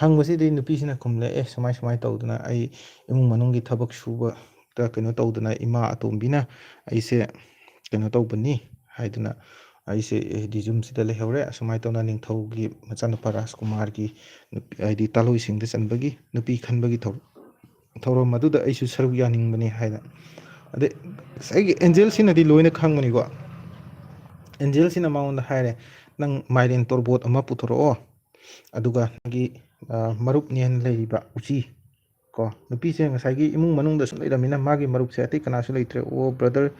ꯍꯪꯕꯁꯤꯗꯤ ꯅꯨꯄꯤꯁꯤꯅ ꯈꯨꯝꯂꯦ, "ꯑꯦ, ꯁꯨꯃꯥꯏ ꯁꯨꯃꯥꯏ ꯇꯧꯗꯅ ꯑꯩ ꯏꯃꯨꯡ ꯃꯅꯨꯡꯒꯤ ꯊꯕꯛ ꯁꯨꯕꯗ ꯀꯩꯅꯣ ꯇꯧꯗꯅ ꯏꯃꯥ ꯑꯇꯣꯝꯕꯤꯅ ꯑꯩꯁꯦ ꯀꯩꯅꯣ ꯇꯧꯕꯅꯤ" ꯍꯥꯏꯗꯅ, "ꯑꯩꯁꯦ, ꯍꯥꯏꯗꯤ, ꯌꯨꯝꯁꯤꯗ ꯂꯩꯍꯧꯔꯦ, ꯑꯁꯨꯃꯥꯏꯅ ꯇꯧꯅ ꯅꯤꯡꯊꯧꯒꯤ ꯃꯆꯥꯅꯨꯄꯥ ꯔꯥꯖꯀꯨꯃꯥꯔꯒꯤ ꯅꯨꯄꯤ, ꯍꯥꯏꯗꯤ, ꯇꯥꯂꯣꯏꯁꯤꯡꯗ ꯆꯟꯕꯒꯤ ꯅꯨꯄꯤ ꯈꯟꯕꯒꯤ ꯊꯧ-, ꯊꯧꯔꯝ ꯑꯗꯨꯗ ꯑꯩꯁꯨ ꯁꯔꯨꯛ ꯌꯥꯅꯤꯡꯕꯅꯤ" ꯍꯥꯏꯅ꯫ ꯑꯗꯩ ꯉꯁꯥꯏꯒꯤ ꯑꯦꯟꯖꯦꯜꯁꯤꯅꯗꯤ ꯂꯣꯏꯅ ꯈꯪꯕꯅꯤꯀꯣ꯫ ꯑꯦꯟꯖꯦꯜꯁꯤꯅ ꯃꯉꯣꯟꯗ ꯍꯥꯏꯔꯦ, "ꯅꯪ ꯃꯥꯏꯔꯦꯟ ꯇꯣꯔꯕꯣꯠ ꯑꯃ ꯄꯨꯊꯣꯔꯛꯑꯣ, ꯑꯗꯨꯒ ꯅꯪꯒꯤ, ꯑ, ꯃꯔꯨꯞꯅꯦꯅ ꯂꯩꯔꯤꯕ ꯎꯆꯤ", ꯀꯣ, ꯅꯨꯄꯤꯁꯦ ꯉꯁꯥꯏꯒꯤ ꯏꯃꯨꯡ ꯃꯅꯨꯡꯗ ꯁꯨꯝ ꯂꯩꯔꯝꯃꯤꯅ ꯃꯥꯒꯤ ꯃꯔꯨꯞꯁꯦ ꯑꯇꯩ ꯀꯅꯥꯁꯨ ꯂꯩꯇ꯭ꯔꯦ꯫ "ꯑꯣ, ꯕ꯭ꯔꯗꯔ,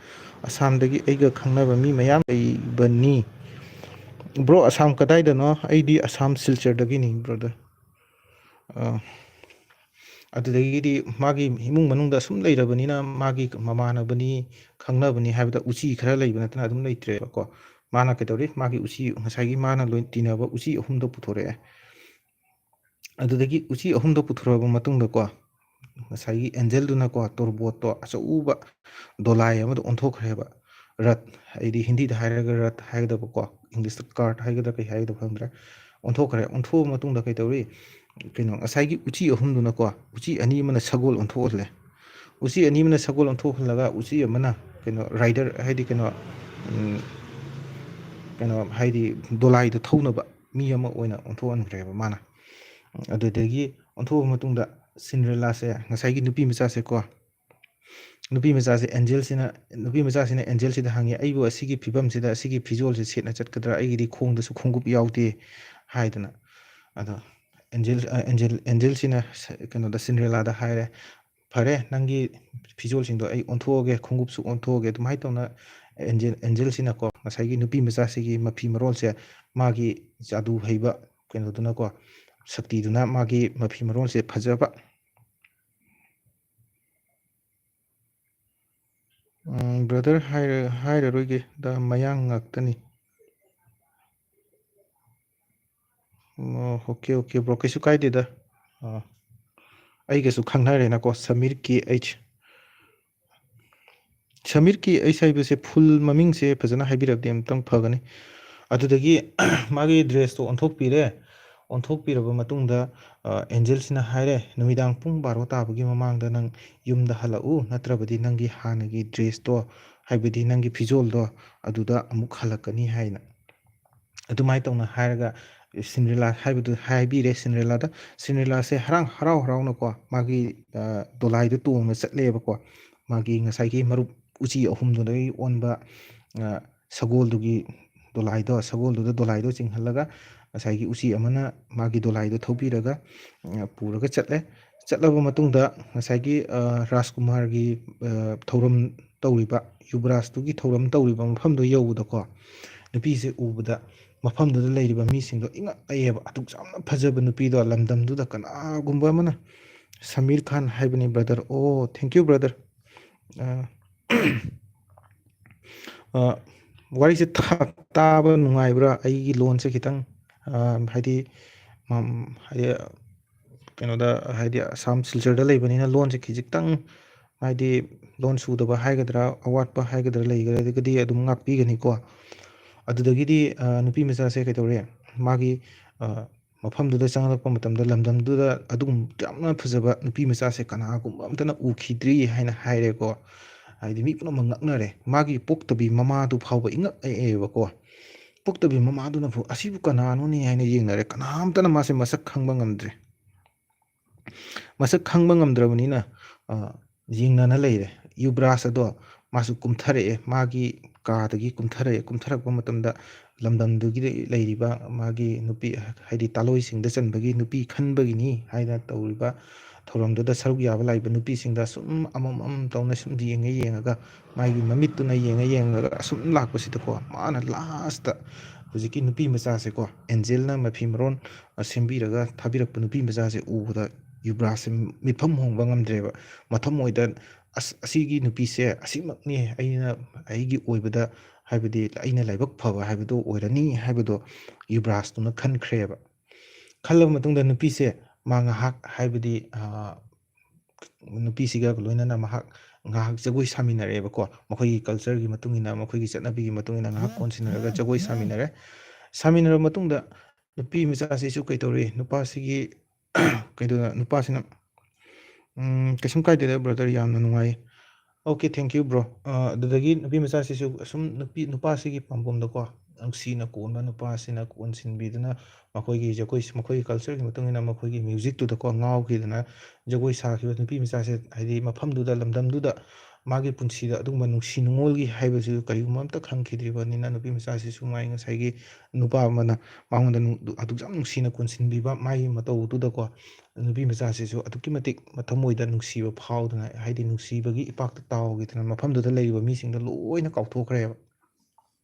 ꯑꯁꯥꯝꯗꯒꯤ ꯑꯩꯒ ꯈꯪꯅꯕ ꯃꯤ ꯃꯌꯥꯝ ꯂꯩꯕꯅꯤ꯫" "ꯕ꯭ꯔꯣ, ꯑꯁꯥꯝ ꯀꯗꯥꯏꯗꯅꯣ?" "ꯑꯩꯗꯤ ꯑꯁꯥꯝ ꯁꯤꯜꯆꯔꯗꯒꯤꯅꯤ, ꯕ꯭ꯔꯗꯔ꯫" ꯑ, ꯑꯗꯨꯗꯒꯤꯗꯤ ꯃꯥꯒꯤ ꯏꯃꯨꯡ ꯃꯅꯨꯡꯗ ꯁꯨꯝ ꯂꯩꯔꯕꯅꯤꯅ ꯃꯥꯒꯤ ꯃꯃꯥꯟꯅꯕꯅꯤ, ꯈꯪꯅꯕꯅꯤ ꯍꯥꯏꯕꯗ ꯎꯆꯤ ꯈꯔ ꯂꯩꯕ ꯅꯠꯇꯅ ꯑꯗꯨꯝ ꯂꯩꯇ꯭ꯔꯦꯕꯀꯣ꯫ ꯃꯥꯅ ꯀꯩꯗꯧꯔꯤ? ꯃꯥꯒꯤ ꯎꯆꯤ, ꯉꯁꯥꯏꯒꯤ ꯃꯥꯅ ꯂꯣꯏ-, ꯇꯤꯟꯅꯕ ꯎꯆꯤ ꯑꯍꯨꯝꯗꯣ ꯄꯨꯊꯣꯔꯛꯑꯦ꯫ ꯑꯗꯨꯗꯒꯤ ꯎꯆꯤ ꯑꯍꯨꯝꯗꯣ ꯄꯨꯊꯣꯔꯛꯑꯕ ꯃꯇꯨꯡꯗꯀꯣ, ꯉꯁꯥꯏꯒꯤ ꯑꯦꯟꯖꯦꯜꯗꯨꯅꯀꯣ, ꯇꯣꯔꯕꯣꯠꯇꯣ ꯑꯆꯧꯕ ꯗꯣꯂꯥꯏ ꯑꯃꯗ ꯑꯣꯟꯊꯣꯛꯈ꯭ꯔꯦꯕ꯫ ꯔꯠ, ꯍꯥꯏꯗꯤ ꯍꯤꯟꯗꯤꯗ ꯍꯥꯏꯔꯒ ꯔꯠ ꯍꯥꯏꯒꯗꯕꯀꯣ, ꯏꯪꯂꯤꯁꯇ ꯀꯥꯔꯠ ꯍꯥꯏꯒꯗ꯭ꯔꯥ ꯀꯩ ꯍꯥꯏꯒꯗꯕ ꯈꯪꯗ꯭ꯔꯦ꯫ ꯑꯣꯟꯊꯣꯛꯈ꯭ꯔꯦ꯫ ꯑꯣꯟꯊꯣꯛꯑꯕ ꯃꯇꯨꯡꯗ ꯀꯩꯗꯧꯔꯤ? ꯀꯩꯅꯣ, ꯉꯁꯥꯏꯒꯤ ꯎꯆꯤ ꯑꯍꯨꯝꯗꯨꯅꯀꯣ, ꯎꯆꯤ ꯑꯅꯤ ꯑꯃꯅ ꯁꯒꯣꯜ ꯑꯣꯟꯊꯣꯛꯍꯜꯂꯦ꯫ ꯎꯆꯤ ꯑꯅꯤ ꯑꯃꯅ ꯁꯒꯣꯜ ꯑꯣꯟꯊꯣꯛꯍꯜꯂꯒ, ꯎꯆꯤ ꯑꯃꯅ, ꯀꯩꯅꯣ, ꯔꯥꯏꯗꯔ, ꯍꯥꯏꯗꯤ, ꯀꯩꯅꯣ, ꯎꯝ, ꯀꯩꯅꯣ, ꯍꯥꯏꯗꯤ, ꯗꯣꯂꯥꯏꯗ ꯊꯧꯅꯕ ꯃꯤ ꯑꯃ ꯑꯣꯏꯅ ꯑꯣꯟꯊꯣꯛꯍꯟꯈ꯭ꯔꯦꯕ ꯃꯥꯅ꯫ ꯑꯗꯨꯗꯒꯤ ꯑꯣꯟꯊꯣꯛꯑꯕ ꯃꯇꯨꯡꯗ, ꯁꯤꯟꯗ꯭ꯔꯦꯂꯥꯁꯦ, ꯉꯁꯥꯏꯒꯤ ꯅꯨꯄꯤ ꯃꯆꯥꯁꯦꯀꯣ, ꯅꯨꯄꯤ ꯃꯆꯥꯁꯦ ꯑꯦꯟꯖꯦꯜꯁꯤꯅ, ꯅꯨꯄꯤ ꯃꯆꯥꯁꯤꯅ ꯑꯦꯟꯖꯦꯜꯁꯤꯗ ꯍꯪꯉꯤ, "ꯑꯩꯕꯨ ꯑꯁꯤꯒꯤ ꯐꯤꯕꯝꯁꯤꯗ, ꯑꯁꯤꯒꯤ ꯐꯤꯖꯣꯜꯁꯦ ꯁꯦꯠꯅ ꯆꯠꯀꯗ꯭ꯔꯥ? ꯑꯩꯒꯤꯗꯤ ꯈꯣꯡꯗꯁꯨ ꯈꯣꯡꯎꯞ ꯌꯥꯎꯗꯦ" ꯍꯥꯏꯗꯅ꯫ ꯑꯗꯣ ꯑꯦꯟꯖꯦꯜ ꯑꯦꯟꯖꯦꯜ ꯑꯦꯟꯖꯦꯜꯁꯤꯅ ꯀꯩꯅꯣꯗ, ꯁꯤꯟꯗ꯭ꯔꯦꯂꯥꯗ ꯍꯥꯏꯔꯦ, "ꯐꯔꯦ, ꯅꯪꯒꯤ ꯐꯤꯖꯣꯜꯁꯤꯡꯗꯣ ꯑꯩ ꯑꯣꯟꯊꯣꯛꯑꯒꯦ, ꯈꯣꯡꯎꯞꯁꯨ ꯑꯣꯟꯊꯣꯛꯑꯒꯦ", ꯑꯗꯨꯃꯥꯏꯅ ꯇꯧꯅ ꯑꯦꯟꯖꯦꯜ ꯑꯦꯟꯖꯦꯜꯁꯤꯅꯀꯣ, ꯉꯁꯥꯏꯒꯤ ꯅꯨꯄꯤ ꯃꯆꯥꯁꯤꯒꯤ ꯃꯐꯤ ꯃꯔꯣꯜꯁꯦ, ꯃꯥꯒꯤ ꯖꯥꯗꯨ ꯍꯩꯕ ꯀꯩꯅꯣꯗꯨꯅꯀꯣ, ꯁꯛꯇꯤꯗꯨꯅ ꯃꯥꯒꯤ ꯃꯐꯤ ꯃꯔꯣꯜꯁꯦ ꯐꯖꯕ꯫ ꯎꯝ, ꯕ꯭ꯔꯗꯔ ꯍꯥꯏꯔ-, ꯍꯥꯏꯔꯔꯣꯏꯒꯦ, ꯗ ꯃꯌꯥꯡ ꯉꯥꯛꯇꯅꯤ꯫ ꯑꯣ, ꯑꯣꯀꯦ, ꯑꯣꯀꯦ, ꯕ꯭ꯔꯣ, ꯀꯩꯁꯨ ꯀꯥꯏꯗꯦꯗ꯫ ꯑꯥ, ꯑꯩꯒꯁꯨ ꯈꯪꯅꯔꯦꯅꯀꯣ, ꯁꯃꯤꯔ ꯀꯦ ꯑꯩꯆ꯫ ꯁꯃꯤꯔ ꯀꯦ ꯑꯩꯆ ꯍꯥꯏꯕꯁꯦ ꯐꯨꯜ ꯃꯃꯤꯡꯁꯦ ꯐꯖꯅ ꯍꯥꯏꯕꯤꯔꯛꯑꯗꯤ ꯑꯃꯨꯛꯇꯪ ꯐꯒꯅꯤ꯫ ꯑꯗꯨꯗꯒꯤ ꯃꯥꯒꯤ ꯗ꯭ꯔꯦꯁꯇꯣ ꯑꯣꯟꯊꯣꯛꯄꯤꯔꯦ꯫ ꯑꯣꯟꯊꯣꯛꯄꯤꯔꯕ ꯃꯇꯨꯡꯗ, ꯑ, ꯑꯦꯟꯖꯦꯜꯁꯤꯅ ꯍꯥꯏꯔꯦ, "ꯅꯨꯃꯤꯗꯥꯡ ꯄꯨꯡ ꯕꯥꯔꯣ ꯇꯥꯕꯒꯤ ꯃꯃꯥꯡꯗ ꯅꯪ ꯌꯨꯝꯗ ꯍꯜꯂꯛꯎ, ꯅꯠꯇ꯭ꯔꯕꯗꯤ ꯅꯪꯒꯤ ꯍꯥꯟꯅꯒꯤ ꯗ꯭ꯔꯦꯁꯇꯣ, ꯍꯥꯏꯕꯗꯤ ꯅꯪꯒꯤ ꯐꯤꯖꯣꯜꯗꯣ, ꯑꯗꯨꯗ ꯑꯃꯨꯛ ꯍꯜꯂꯛꯀꯅꯤ" ꯍꯥꯏꯅ꯫ ꯑꯗꯨꯃꯥꯏꯅ ꯇꯧꯅ ꯍꯥꯏꯔꯒ ꯁꯤꯟꯗ꯭ꯔꯦꯂꯥ ꯍꯥꯏꯕꯗꯨ ꯍꯥꯏꯕꯤꯔꯦ ꯁꯤꯟꯗ꯭ꯔꯦꯂꯥꯗ꯫ ꯁꯤꯟꯗ꯭ꯔꯦꯂꯥꯁꯦ ꯍꯔꯥꯎ, ꯍꯔꯥꯎ ꯍꯔꯥꯎꯅꯀꯣ, ꯃꯥꯒꯤ, ꯑ, ꯗꯣꯂꯥꯏꯗꯨ ꯇꯣꯡꯅ ꯆꯠꯂꯦꯕꯀꯣ꯫ ꯃꯥꯒꯤ ꯉꯁꯥꯏꯒꯤ ꯃꯔꯨꯞ ꯎꯆꯤ ꯑꯍꯨꯝꯗꯨꯗꯒꯤ ꯑꯣꯟꯕ, ꯑ, ꯁꯒꯣꯜꯗꯨꯒꯤ ꯗꯣꯂꯥꯏꯗꯣ, ꯁꯒꯣꯜꯗꯨꯗ ꯗꯣꯂꯥꯏꯗꯣ ꯆꯤꯡꯍꯜꯂꯒ, ꯉꯁꯥꯏꯒꯤ ꯎꯆꯤ ꯑꯃꯅ ꯃꯥꯒꯤ ꯗꯣꯂꯥꯏꯗꯣ ꯊꯧꯕꯤꯔꯒ, ꯑ, ꯄꯨꯔꯒ ꯆꯠꯂꯦ꯫ ꯆꯠꯂꯕ ꯃꯇꯨꯡꯗ ꯉꯁꯥꯏꯒꯤ, ꯑ, ꯔꯥꯖꯀꯨꯃꯥꯔꯒꯤ, ꯑ, ꯊꯧꯔꯝ ꯇꯧꯔꯤꯕ, ꯌꯨꯕꯔꯥꯖꯇꯨꯒꯤ ꯊꯧꯔꯝ ꯇꯧꯔꯤꯕ ꯃꯐꯝꯗꯣ ꯌꯧꯕꯗꯀꯣ, ꯅꯨꯄꯤꯁꯦ ꯎꯕꯗ ꯃꯐꯝꯗꯨꯗ ꯂꯩꯔꯤꯕ ꯃꯤꯁꯤꯡꯗꯣ ꯏꯉꯛ ꯉꯛꯑꯦꯕ꯫ ꯑꯗꯨꯛ ꯌꯥꯝꯅ ꯐꯖꯕ ꯅꯨꯄꯤꯗꯣ ꯂꯝꯗꯝꯗꯨꯗ ꯀꯅꯥꯒꯨꯝꯕ ꯑꯃꯅ, ꯁꯃꯤꯔ ꯈꯥꯟ ꯍꯥꯏꯕꯅꯤ, ꯕ꯭ꯔꯗꯔ꯫ ꯑꯣ, thank you, ꯕ꯭ꯔꯗꯔ꯫ ꯑ, ꯑ, ꯋꯥꯔꯤꯁꯦ ꯊ-, ꯇꯥꯕ ꯅꯨꯡꯉꯥꯏꯕ꯭ꯔꯥ? ꯑꯩꯒꯤ ꯂꯣꯟꯁꯦ ꯈꯤꯇꯪ, ꯑ, ꯍꯥꯏꯗꯤ, ꯃꯝ-, ꯍꯥꯏꯗꯤ, ꯀꯩꯅꯣꯗ, ꯍꯥꯏꯗꯤ ꯑꯁꯥꯝ ꯁꯤꯜꯆꯔꯗ ꯂꯩꯕꯅꯤꯅ ꯂꯣꯟꯁꯦ ꯈꯤꯖꯤꯛꯇꯪ, ꯍꯥꯏꯗꯤ ꯂꯣꯟ ꯁꯨꯗꯕ ꯍꯥꯏꯒꯗ꯭ꯔꯥ, ꯑꯋꯥꯠꯄ ꯍꯥꯏꯒꯗ꯭ꯔꯥ ꯂꯩꯔꯒꯗꯤ ꯑꯗꯨꯝ ꯉꯥꯛꯄꯤꯒꯅꯤꯀꯣ꯫ ꯑꯗꯨꯗꯒꯤꯗꯤ, ꯑ, ꯅꯨꯄꯤ ꯃꯆꯥꯁꯦ ꯀꯩꯗꯧꯔꯦ? ꯃꯥꯒꯤ, ꯑ, ꯃꯐꯝꯗꯨꯗ ꯆꯪꯂꯛꯄ ꯃꯇꯝꯗ ꯂꯝꯗꯝꯗꯨꯗ ꯑꯗꯨꯒꯨꯝꯕ ꯌꯥꯝꯅ ꯐꯖꯕ ꯅꯨꯄꯤ ꯃꯆꯥꯁꯦ ꯀꯅꯥꯒꯨꯝꯕ ꯑꯝꯇꯅ ꯎꯈꯤꯗ꯭ꯔꯤ ꯍꯥꯏꯅ ꯍꯥꯏꯔꯦꯀꯣ꯫ ꯍꯥꯏꯗꯤ ꯃꯤ ꯄꯨꯝꯅꯃꯛ ꯉꯛꯅꯔꯦ꯫ ꯃꯥꯒꯤ ꯄꯣꯛꯇꯕꯤ ꯃꯃꯥꯗꯨ ꯐꯥꯎꯕ ꯏꯉꯛ ꯉꯛꯑꯦꯕꯀꯣ꯫ ꯄꯣꯛꯇꯕꯤ ꯃꯃꯥꯗꯨꯅ ꯐꯥꯎ, "ꯑꯁꯤꯕꯨ ꯀꯅꯥꯅꯣꯅꯦ?" ꯍꯥꯏꯅ ꯌꯦꯡꯅꯔꯦ꯫ ꯀꯅꯥꯝꯇꯅ ꯃꯥꯁꯦ ꯃꯁꯛ ꯈꯪꯕ ꯉꯝꯗ꯭ꯔꯦ꯫ ꯃꯁꯛ ꯈꯪꯕ ꯉꯝꯗ꯭ꯔꯕꯅꯤꯅ, ꯑ, ꯌꯦꯡꯅꯅ ꯂꯩꯔꯦ꯫ ꯌꯨꯕꯔꯥꯖ ꯑꯗꯣ ꯃꯥꯁꯨ ꯀꯨꯝꯊꯔꯛꯑꯦ, ꯃꯥꯒꯤ ꯀꯥꯗꯒꯤ ꯀꯨꯝꯊꯔꯛꯑꯦ꯫ ꯀꯨꯝꯊꯔꯛꯄ ꯃꯇꯝꯗ ꯂꯝꯗꯝꯗꯨꯒꯤ ꯂꯩꯔꯤꯕ ꯃꯥꯒꯤ ꯅꯨꯄꯤ, ꯍꯥꯏꯗꯤ ꯇꯥꯂꯣꯏꯁꯤꯡꯗ ꯆꯟꯕꯒꯤ ꯅꯨꯄꯤ ꯈꯟꯕꯒꯤꯅꯤ ꯍꯥꯏꯅ ꯇꯧꯔꯤꯕ ꯊꯧꯔꯝꯗꯨꯗ ꯁꯔꯨꯛ ꯌꯥꯕ ꯂꯥꯛꯏꯕ ꯅꯨꯄꯤꯁꯤꯡꯗ ꯁꯨꯝ ꯑꯃꯃꯝ ꯇꯧꯅ ꯁꯨꯝ ꯌꯦꯡꯉ ꯌꯦꯡꯉꯒ, ꯃꯥꯒꯤ ꯃꯃꯤꯠꯇꯨꯅ ꯌꯦꯡꯉ ꯌꯦꯡꯉꯒ ꯑꯁꯨꯝ ꯂꯥꯛꯄꯁꯤꯗꯀꯣ, ꯃꯥꯅ ꯂꯥꯁꯇ ꯍꯧꯖꯤꯛꯀꯤ ꯅꯨꯄꯤ ꯃꯆꯥꯁꯦꯀꯣ, ꯑꯦꯟꯖꯦꯜꯅ ꯃꯐꯤ ꯃꯔꯣꯟ, ꯑ, ꯁꯦꯝꯕꯤꯔꯒ ꯊꯥꯕꯤꯔꯛꯄ ꯅꯨꯄꯤ ꯃꯆꯥꯁꯦ ꯎꯕꯗ ꯌꯨꯕ꯭ꯔꯥꯖꯁꯦ ꯃꯤꯠꯐꯝ ꯍꯣꯡꯕ ꯉꯝꯗ꯭ꯔꯦꯕ꯫ ꯃꯊꯃꯣꯏꯗ, "ꯑꯁ, ꯑꯁꯤꯒꯤ ꯅꯨꯄꯤꯁꯦ ꯑꯁꯤꯃꯛꯅꯤ ꯑꯩꯅ, ꯑꯩꯒꯤ ꯑꯣꯏꯕꯗ, ꯍꯥꯏꯕꯗꯤ ꯑꯩꯅ ꯂꯥꯏꯕꯛ ꯐꯕ ꯍꯥꯏꯕꯗꯣ ꯑꯣꯏꯔꯅꯤ" ꯍꯥꯏꯕꯗꯣ ꯌꯨꯕ꯭ꯔꯥꯖꯇꯨꯅ ꯈꯟꯈ꯭ꯔꯦꯕ꯫ ꯈꯜꯂꯕ ꯃꯇꯨꯡꯗ ꯅꯨꯄꯤꯁꯦ ꯃꯥ ꯉꯥꯏꯍꯥꯛ, ꯍꯥꯏꯕꯗꯤ, ꯑ, ꯅꯨꯄꯤꯁꯤꯒ ꯂꯣꯏꯅꯅ ꯃꯍꯥꯛ ꯉꯥꯏꯍꯥꯛ ꯖꯒꯣꯏ ꯁꯥꯃꯤꯟꯅꯔꯛꯑꯦꯕꯀꯣ꯫ ꯃꯈꯣꯏꯒꯤ cultureꯒꯤ ꯃꯇꯨꯡ ꯏꯟꯅ, ꯃꯈꯣꯏꯒꯤ ꯆꯠꯅꯕꯤꯒꯤ ꯃꯇꯨꯡ ꯏꯟꯅ ꯉꯥꯏꯍꯥꯛ ꯀꯣꯟꯁꯤꯟꯅꯔꯒ ꯖꯒꯣꯏ ꯁꯥꯃꯤꯟꯅꯔꯦ꯫ ꯁꯥꯃꯤꯟꯅꯔꯕ ꯃꯇꯨꯡꯗ ꯅꯨꯄꯤ ꯃꯆꯥꯁꯤꯁꯨ ꯀꯩ ꯇꯧꯔꯤ? ꯅꯨꯄꯥꯁꯤꯒꯤ ꯀꯩꯗꯧꯅ-, ꯅꯨꯄꯥꯁꯤꯅ, "ꯎꯝ, ꯀꯩꯁꯨꯝ ꯀꯥꯏꯗꯦꯗ brother, ꯌꯥꯝꯅ ꯅꯨꯡꯉꯥꯏ꯫" "Okay, thank you bro꯫" ꯑ, ꯑꯗꯨꯗꯒꯤ ꯅꯨꯄꯤ ꯃꯆꯥꯁꯤꯁꯨ ꯑꯁꯨꯝ ꯅꯨꯄꯤ, ꯅꯨꯄꯥꯁꯤꯒꯤ ꯄꯥꯝꯕꯣꯝꯗꯀꯣ ꯅꯨꯡꯁꯤꯅ ꯀꯣꯟꯕ ꯅꯨꯄꯥꯁꯤꯅ ꯀꯣꯟꯁꯤꯟꯕꯤꯗꯨꯅ ꯃꯈꯣꯏꯒꯤ ꯖꯒꯣꯏ, ꯃꯈꯣꯏꯒꯤ cultureꯒꯤ ꯃꯇꯨꯡ ꯏꯟꯅ ꯃꯈꯣꯏꯒꯤ musicꯇꯨꯗꯀꯣ ꯉꯥꯎꯈꯤꯗꯅ ꯖꯒꯣꯏ ꯁꯥꯈꯤꯕ ꯅꯨꯄꯤ ꯃꯆꯥꯁꯦ, ꯍꯥꯏꯗꯤ ꯃꯐꯝꯗꯨꯗ, ꯂꯝꯗꯝꯗꯨꯗ ꯃꯥꯒꯤ ꯄꯨꯟꯁꯤꯗ ꯑꯗꯨꯒꯨꯝꯕ ꯅꯨꯡꯁꯤ ꯅꯨꯡꯉꯣꯜꯒꯤ ꯍꯥꯏꯕꯁꯤꯁꯨ ꯀꯔꯤꯒꯨꯝꯕ ꯑꯝꯇ ꯈꯪꯈꯤꯗ꯭ꯔꯤꯕꯅꯤꯅ, ꯅꯨꯄꯤ ꯃꯆꯥꯁꯤꯁꯨ ꯃꯥꯒꯤ ꯉꯁꯥꯏꯒꯤ ꯅꯨꯄꯥ ꯑꯃꯅ ꯃꯉꯣꯟꯗ ꯅꯨꯡ-, ꯑꯗꯨꯛ ꯌꯥꯝ ꯅꯨꯡꯁꯤꯅ ꯀꯣꯟꯁꯤꯟꯕꯤꯕ ꯃꯥꯒꯤ ꯃꯇꯧꯗꯨꯗꯀꯣ, ꯅꯨꯄꯤ ꯃꯆꯥꯁꯤꯁꯨ ꯑꯗꯨꯛꯀꯤ ꯃꯇꯤꯛ ꯃꯊꯃꯣꯏꯗ ꯅꯨꯡꯁꯤꯕ ꯐꯥꯎꯗꯅ, ꯍꯥꯏꯗꯤ ꯅꯨꯡꯁꯤꯕꯒꯤ ꯏꯄꯥꯛꯇ ꯇꯥꯎꯈꯤꯗꯅ ꯃꯐꯝꯗꯨꯗ ꯂꯩꯔꯤꯕ ꯃꯤꯁꯤꯡꯗꯣ ꯂꯣꯏꯅ ꯀꯥꯎꯊꯣꯛꯈ꯭ꯔꯦꯕ꯫